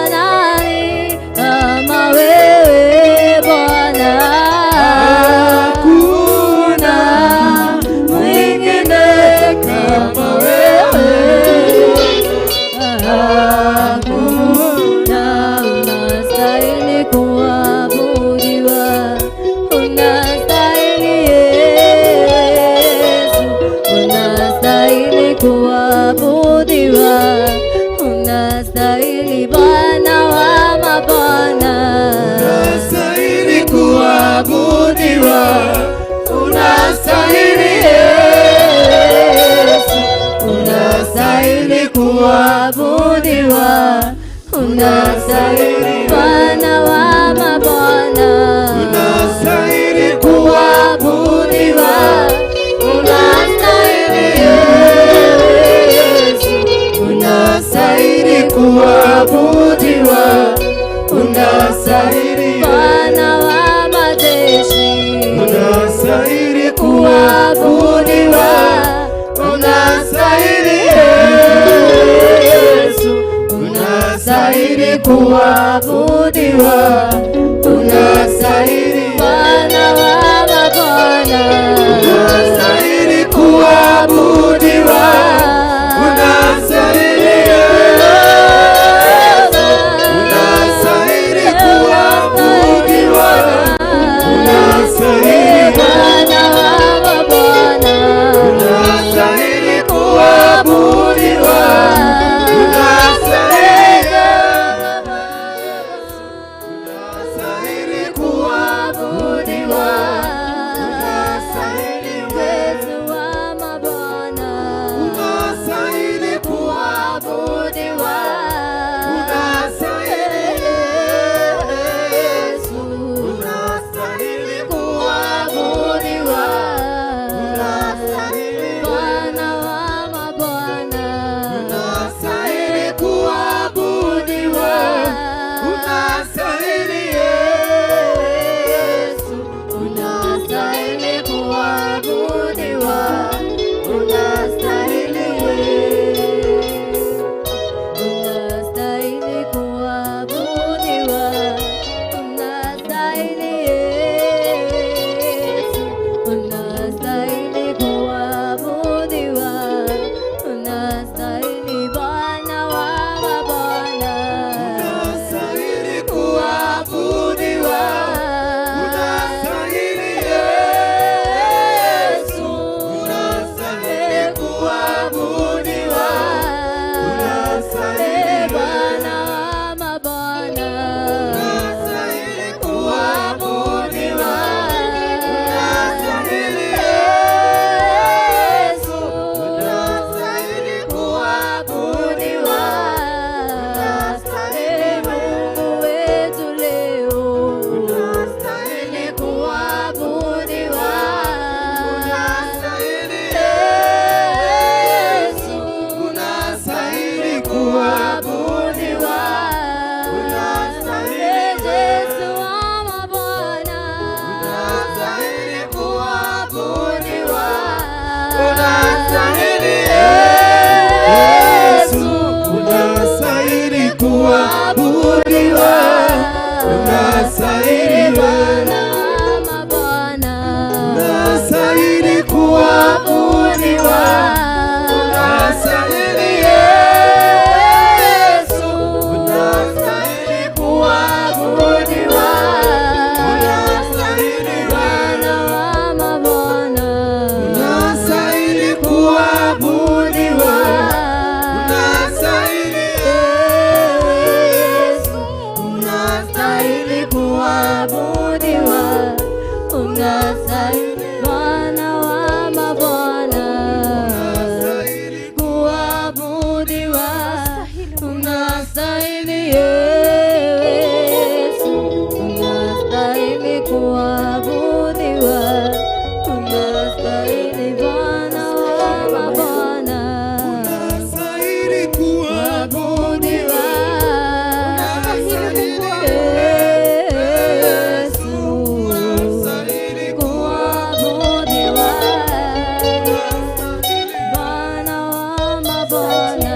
D: nani kama wewe Bwana. Hakuna mwingine kama wewe. Hakuna, unastahili kuabudiwa, unastahili Yesu, unastahili kuabudiwa, unastahili Bwana wa mabwana,
B: Unastahili kuabudiwa, unastahili Yesu, unastahili
D: kuabudiwa, unastahili Bwana wa mabwana,
B: unastahili
D: kuabudiwa, unastahili Yesu,
B: unastahili kuabudiwa, unastahili
D: Bwana wa majeshi,
B: unastahili
D: kuabudiwa,
B: unastahili Yesu, unastahili kuabudiwa, unastahili
D: Bwana wa mabwana,
B: unastahili kuabudiwa, unastahili Yesu, unastahili kuabudiwa, unastahili
D: Bwana wa mabwana,
B: unastahili kuabudiwa, unastahili unastahili kuabudiwa, unastahili
D: Yesu wa mabwana,
B: unastahili
D: kuabudiwa,
B: unastahili
D: Yesu,
B: unastahili
D: kuabudiwa,
B: unastahili
D: Bwana wa mabwana,
B: unastahili kuabudiwa, unastahili
D: Yesu, unastahili kuabudiwa, unastahili unastahili kuabudiwa, unastahili Yesu, unastahili kuabudiwa, unastahili Bwana wa mabwana,
B: unastahili kuabudiwa, unastahili Yesu, unastahili kuabudiwa, unastahili
D: Bwana wa mabwana,
B: unastahili kuabudiwa, unastahili
D: Yesu,
B: unastahili
D: kuabudiwa,
B: unastahili
D: Mungu wetu leo,
B: unastahili
D: kuabudiwa,
B: unastahili
D: Yesu,
B: unastahili kuabudiwa, unastahili
D: Yesu wa mabwana,
B: unastahili kuabudiwa,
D: unastahili
B: Yesu, unastahili kuabudiwa, unastahili
D: Bwana wa mabwana,
B: unastahili kuabudiwa, unastahili Yesu, unastahili kuabudiwa, unastahili
D: Bwana wa mabwana,
B: unastahili kuabudiwa, unastahili
D: Yesu, unastahili kuabudiwa, unastahili Bwana wa mabwana, kuabudiwa, unastahili Yesu, unastahili kuabudiwa, unastahili Bwana wa mabwana,
B: unastahili kuabudiwa, unastahili
D: Yesu,
B: unastahili
D: kuabudiwa, Bwana wa mabwana.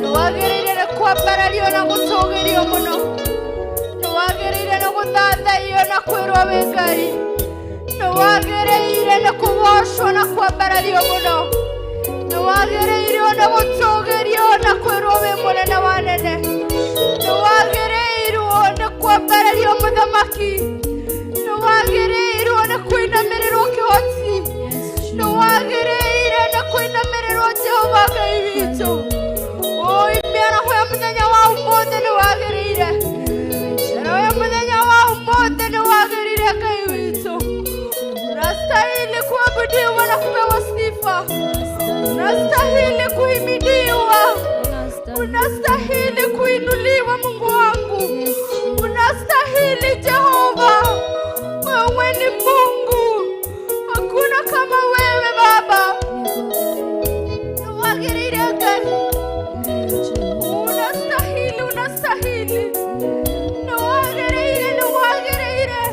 E: Nĩwagĩrĩire nĩ kwambarario na gũtũgĩrio mũno. Nĩwagĩrĩire nĩ gũthathaiyo na kwĩrwo wĩ Ngai. Nĩwagĩrĩire nĩ kũgocwo na kwambarario mũno. Nĩwagĩrĩirwo nĩ gũtũgĩrio na kwĩrwo wĩ mũnene wa nene. Nĩwagĩrĩirwo nĩ kwambarario mũthamaki. Nĩwagĩrĩirwo nĩ kũinamĩrĩrwo kĩhoti. Nĩwagĩrĩire nĩ kũinamĩrĩrwo Jehova Ngai witũ. Oi mĩaraho ya mũthenya wa ũmũthĩ nĩwagĩrĩire. Mĩaraho ya mũthenya wa ũmũthĩ nĩwagĩrĩire Ngai witũ. Unastahili kuabudiwa na kupewa sifa. Unastahili kuhimidiwa. Unastahili kuinuliwa Mungu wangu. Unastahili Jehova. Wewe ni Mungu. Hakuna kama wewe Baba. Nĩwagĩrĩire Ngai. Unastahili, unastahili. Nĩwagĩrĩire, nĩwagĩrĩire.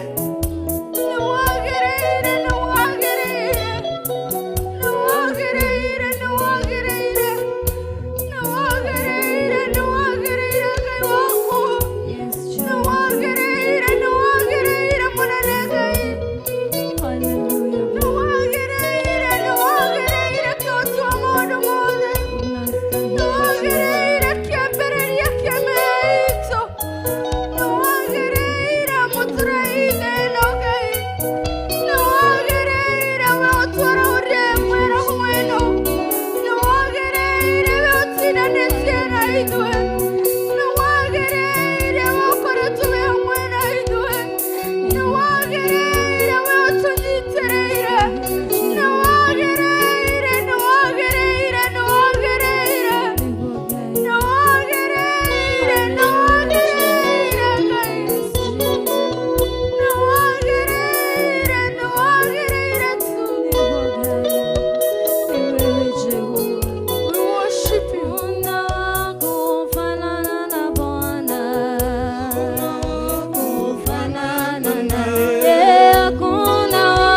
E: Nĩwagĩrĩire, nĩwagĩrĩire. Nĩwagĩrĩire, nĩwagĩrĩire. Nĩwagĩrĩire, nĩwagĩrĩire Ngai wakwa. Nĩwagĩrĩire, nĩwagĩrĩire mũnene Ngai. Nĩwagĩrĩire, nĩwagĩrĩire kĩhoti wa maũndũ mothe. Nĩwagĩrĩire kĩambĩrĩria kĩa mĩoyo itũ. Nĩwagĩrĩire mũtũraine ĩno Ngai. Nĩwagĩrĩire we ũtwarahũrire mwĩraho ĩno. Nĩwagĩrĩire we ũtindanĩtie na ithuĩ. Nĩwagĩrĩire we ũkoretwo wĩ hamwe na ithuĩ. Nĩwagĩrĩire we ũtũnyitĩrĩire. Nĩwagĩrĩire, nĩwagĩrĩire, nĩwagĩrĩire. Nĩwagĩrĩire, nĩwagĩrĩire Ngai. Nĩwagĩrĩire, nĩwagĩrĩire tu. We worship you.
B: Hakuna wa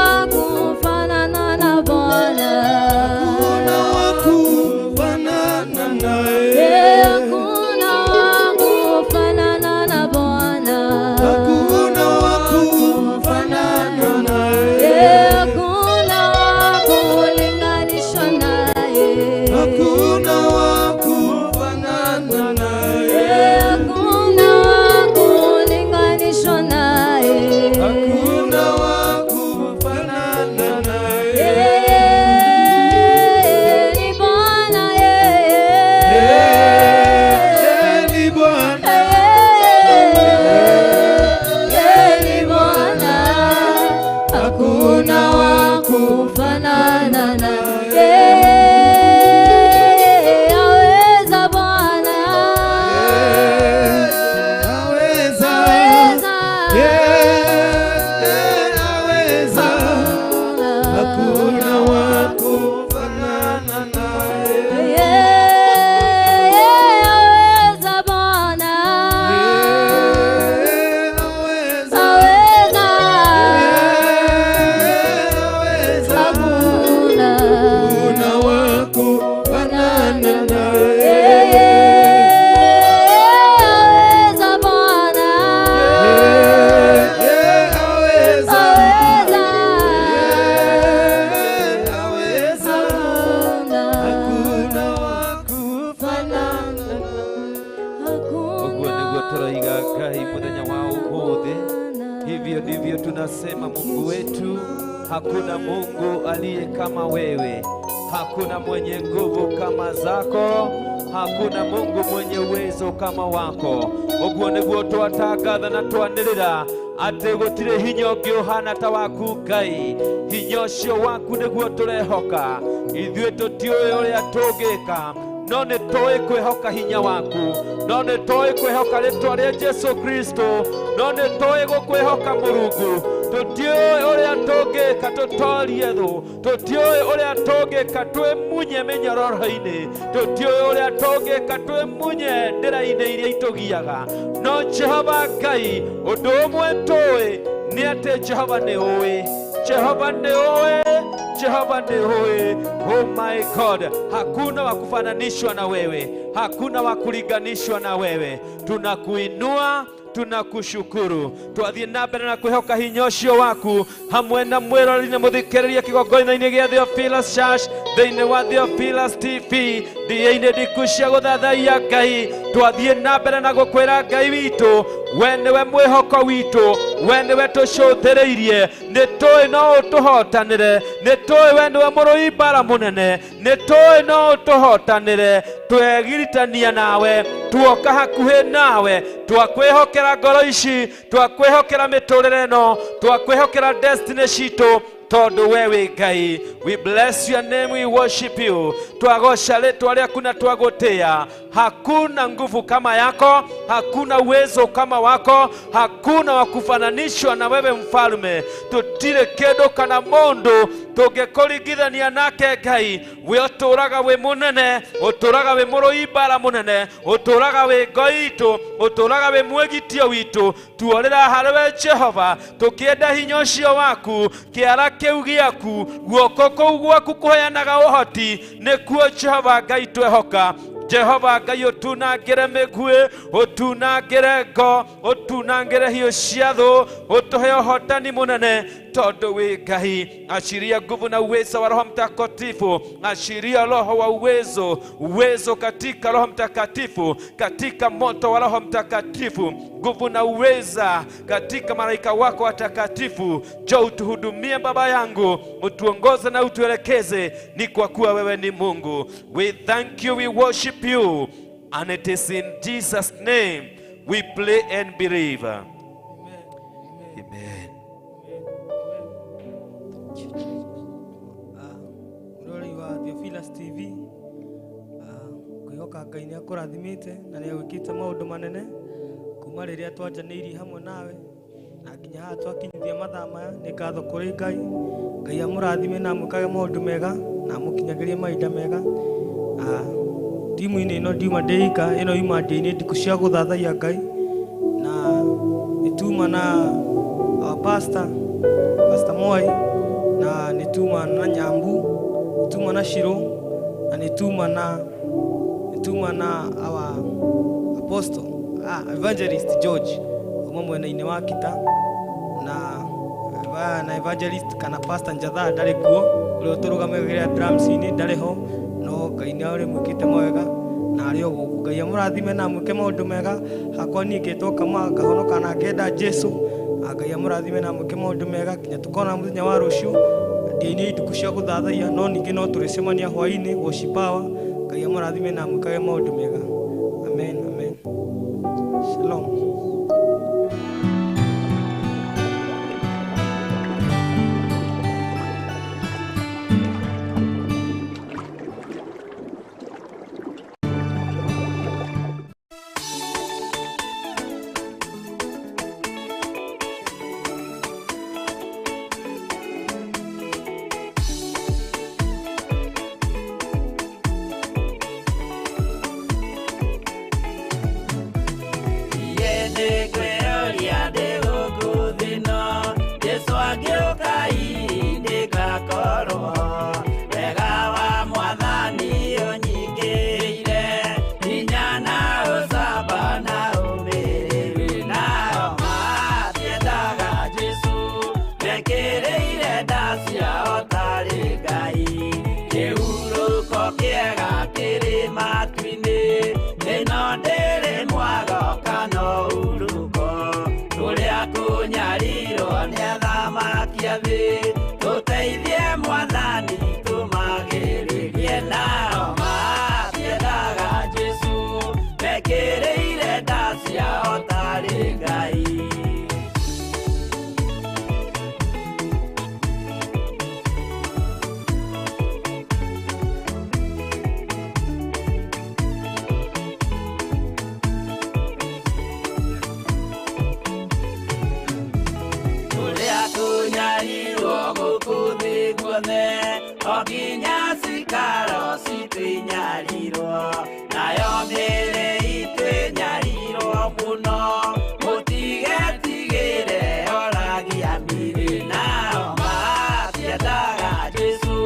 B: kufanana naye.
D: Hakuna wa kufanana na Bwana.
B: Hakuna wa kufanana naye.
D: Hakuna wa kulinganishwa naye.
B: Hakuna wa kufanana naye.
D: Hakuna wa kulinganishwa naye.
B: Hakuna wa kufanana naye.
D: Yeye ni Bwana, yeye.
B: Yeye ni Bwana.
D: Yeye ni Bwana. Hakuna wa kufanana naye. Aweza Bwana.
B: Aweza.
D: Aweza.
B: Yeye aweza. Hakuna wa kufanana naye.
D: Yeye aweza Bwana.
B: Yeye aweza.
D: Aweza.
B: Yeye aweza.
D: Hakuna.
B: Hakuna wa kufanana naye.
D: Yeye aweza Bwana.
B: Yeye aweza.
D: Aweza.
B: Yeye aweza.
D: Hakuna.
B: Hakuna wa kufanana
F: Ũguo nĩguo tũroiga Ngai mũthenya wa ũmũthĩ. Hivyo ndivyo tunasema Mungu wetu, hakuna Mungu aliye kama wewe, hakuna mwenye nguvu kama zako, hakuna Mungu mwenye uwezo kama wako. Ũguo nĩguo twatangatha na twanĩrĩra atĩ gũtirĩ hinya ũngĩ ũhana ta waku Ngai. Hinya ũcio waku nĩguo tũrehoka. Ithuĩ tũtiũĩ ũrĩa tũngĩka, no nĩ tũĩ kwĩhoka hinya waku, no nĩ tũĩ kwĩhoka rĩtwa rĩa Jesu Kristo, no nĩ tũĩ gũkwĩhoka Mũrungu. Tũtiũĩ ũrĩa tũngĩka tũtorie thũ, tũtiũĩ ũrĩa tũngĩka twĩmunye mĩnyororo-inĩ, tũtiũĩ ũrĩa tũngĩka twĩmunye ndĩra-inĩ iria itũgiaga. No Jehova Ngai, ũndũ ũmwe tũĩ nĩ atĩ Jehova nĩ ũĩ, Jehova nĩ ũĩ, Jehova ndĩũĩ. Oh my God, hakuna wa kufananishwa na wewe, hakuna wa kulinganishwa na wewe. Tunakuinua, tunakushukuru. Twathiĩ na mbere na kwĩhoka hinya ũcio waku hamwe na mwĩrori na mũthikĩrĩria kĩgongona-inĩ gĩa Theophilus Church thĩinĩ wa Theophilus TV ndia-inĩ ndiku cia gũthathaiya Ngai. Twathiĩ na mbere na gũkwĩra Ngai witũ, we nĩwe mwĩhoko witũ, we nĩwe tũcũthĩrĩirie, nĩ tũĩ no ũtũhotanĩre, nĩ tũĩ we nĩwe mũrũi mbara mũnene, nĩ tũĩ no ũtũhotanĩre. Twegiritania nawe, tuoka hakuhĩ nawe, twakwĩhokera ngoro ici, twakwĩhokera mĩtũrĩre ĩno, twakwĩhokera destiny citũ, tondũ we wĩ Ngai. We bless your name, we worship you. Twagoca rĩtwa rĩaku na twagũtĩa. Hakuna nguvu kama yako, hakuna uwezo kama wako, hakuna wa kufananishwa na wewe mfalme. Tutire kĩndũ kana mũndũ tũngĩkũringithania nake Ngai. We ũtũraga wĩ mũnene, ũtũraga wĩ mũrũi mbara mũnene, ũtũraga wĩ ngo itũ, ũtũraga wĩ mwĩgitio witũ. Tuorĩra harĩ we Jehova, tũkĩenda hinya ũcio waku, kĩara kĩu gĩaku, guoko kũu gwaku kũheanaga ũhoti, nĩkuo Jehova Ngai twehoka. Jehova Ngai ũtunangĩre mĩguĩ, ũtunangĩre ngo, ũtunangĩre hiũ cia thũ, ũtũhe ũhotani mũnene tondũ wĩ Ngai. Achiria nguvu na uwezo wa Roho Mtakatifu, achiria roho wa uwezo, uwezo katika Roho Mtakatifu, katika moto wa Roho Mtakatifu, nguvu na uweza katika malaika wako watakatifu. Njoo utuhudumie Baba yangu, utuongoze na utuelekeze, ni kwa kuwa wewe ni Mungu. We thank you, we worship you, and it is in Jesus name we pray and believe. Amen.
G: Mũrori wa Theophilus TV, ngwĩhoka Ngai nĩ akũrathimĩte na nĩ agwĩkĩte maũndũ manene kuma rĩrĩa twanjanĩirie hamwe nawe na nginya haha twakinyithia mathaa maya. Nĩ ngatho kũrĩ Ngai. Ngai amũrathime na amwĩkage maũndũ mega na amũkinyagĩrie mahinda mega. Timu-inĩ ĩno ndiuma ndĩ ika, ĩno yuma ndĩ-inĩ ndikũ cia gũthathaiya Ngai, na nĩtuma na our pastor, Pastor Moi, na nĩtuma na Nyambu, nĩtuma na Shiro, na nĩtuma na our apostle, evangelist George uma mwena-inĩ wa Kita, na evangelist kana pastor Njatha ndarĩ kuo, ũrĩa ũtũrũgamagĩrĩra drums-inĩ ndarĩ ho, no Ngai nĩ arĩ mwĩkĩte mawega na arĩ o gũkũ. Ngai amũrathime na amwĩke maũndũ mega. Hakwa niĩ ngetwo Kamau, ngahonoka na ngenda Jesu. Ngai amũrathime na amwĩke maũndũ mega nginya tũkona mũthenya wa rũciũ ndia-inĩ ituku cia gũthathaiya, no ningĩ no tũrĩcemania hwaĩ-inĩ worship hour. Ngai amũrathime na amwĩkage maũndũ mega. Amen, amen. Shalom.
H: Nao matiendaga Jesu.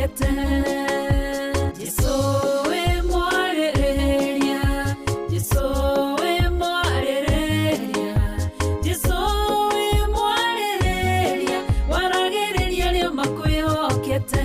I: makwĩhokete. Jesũ wĩ mwarĩrĩria, Jesũ wĩ mwarĩrĩria, Jesũ wĩ mwarĩrĩria, waragĩrĩria arĩa makwĩhokete.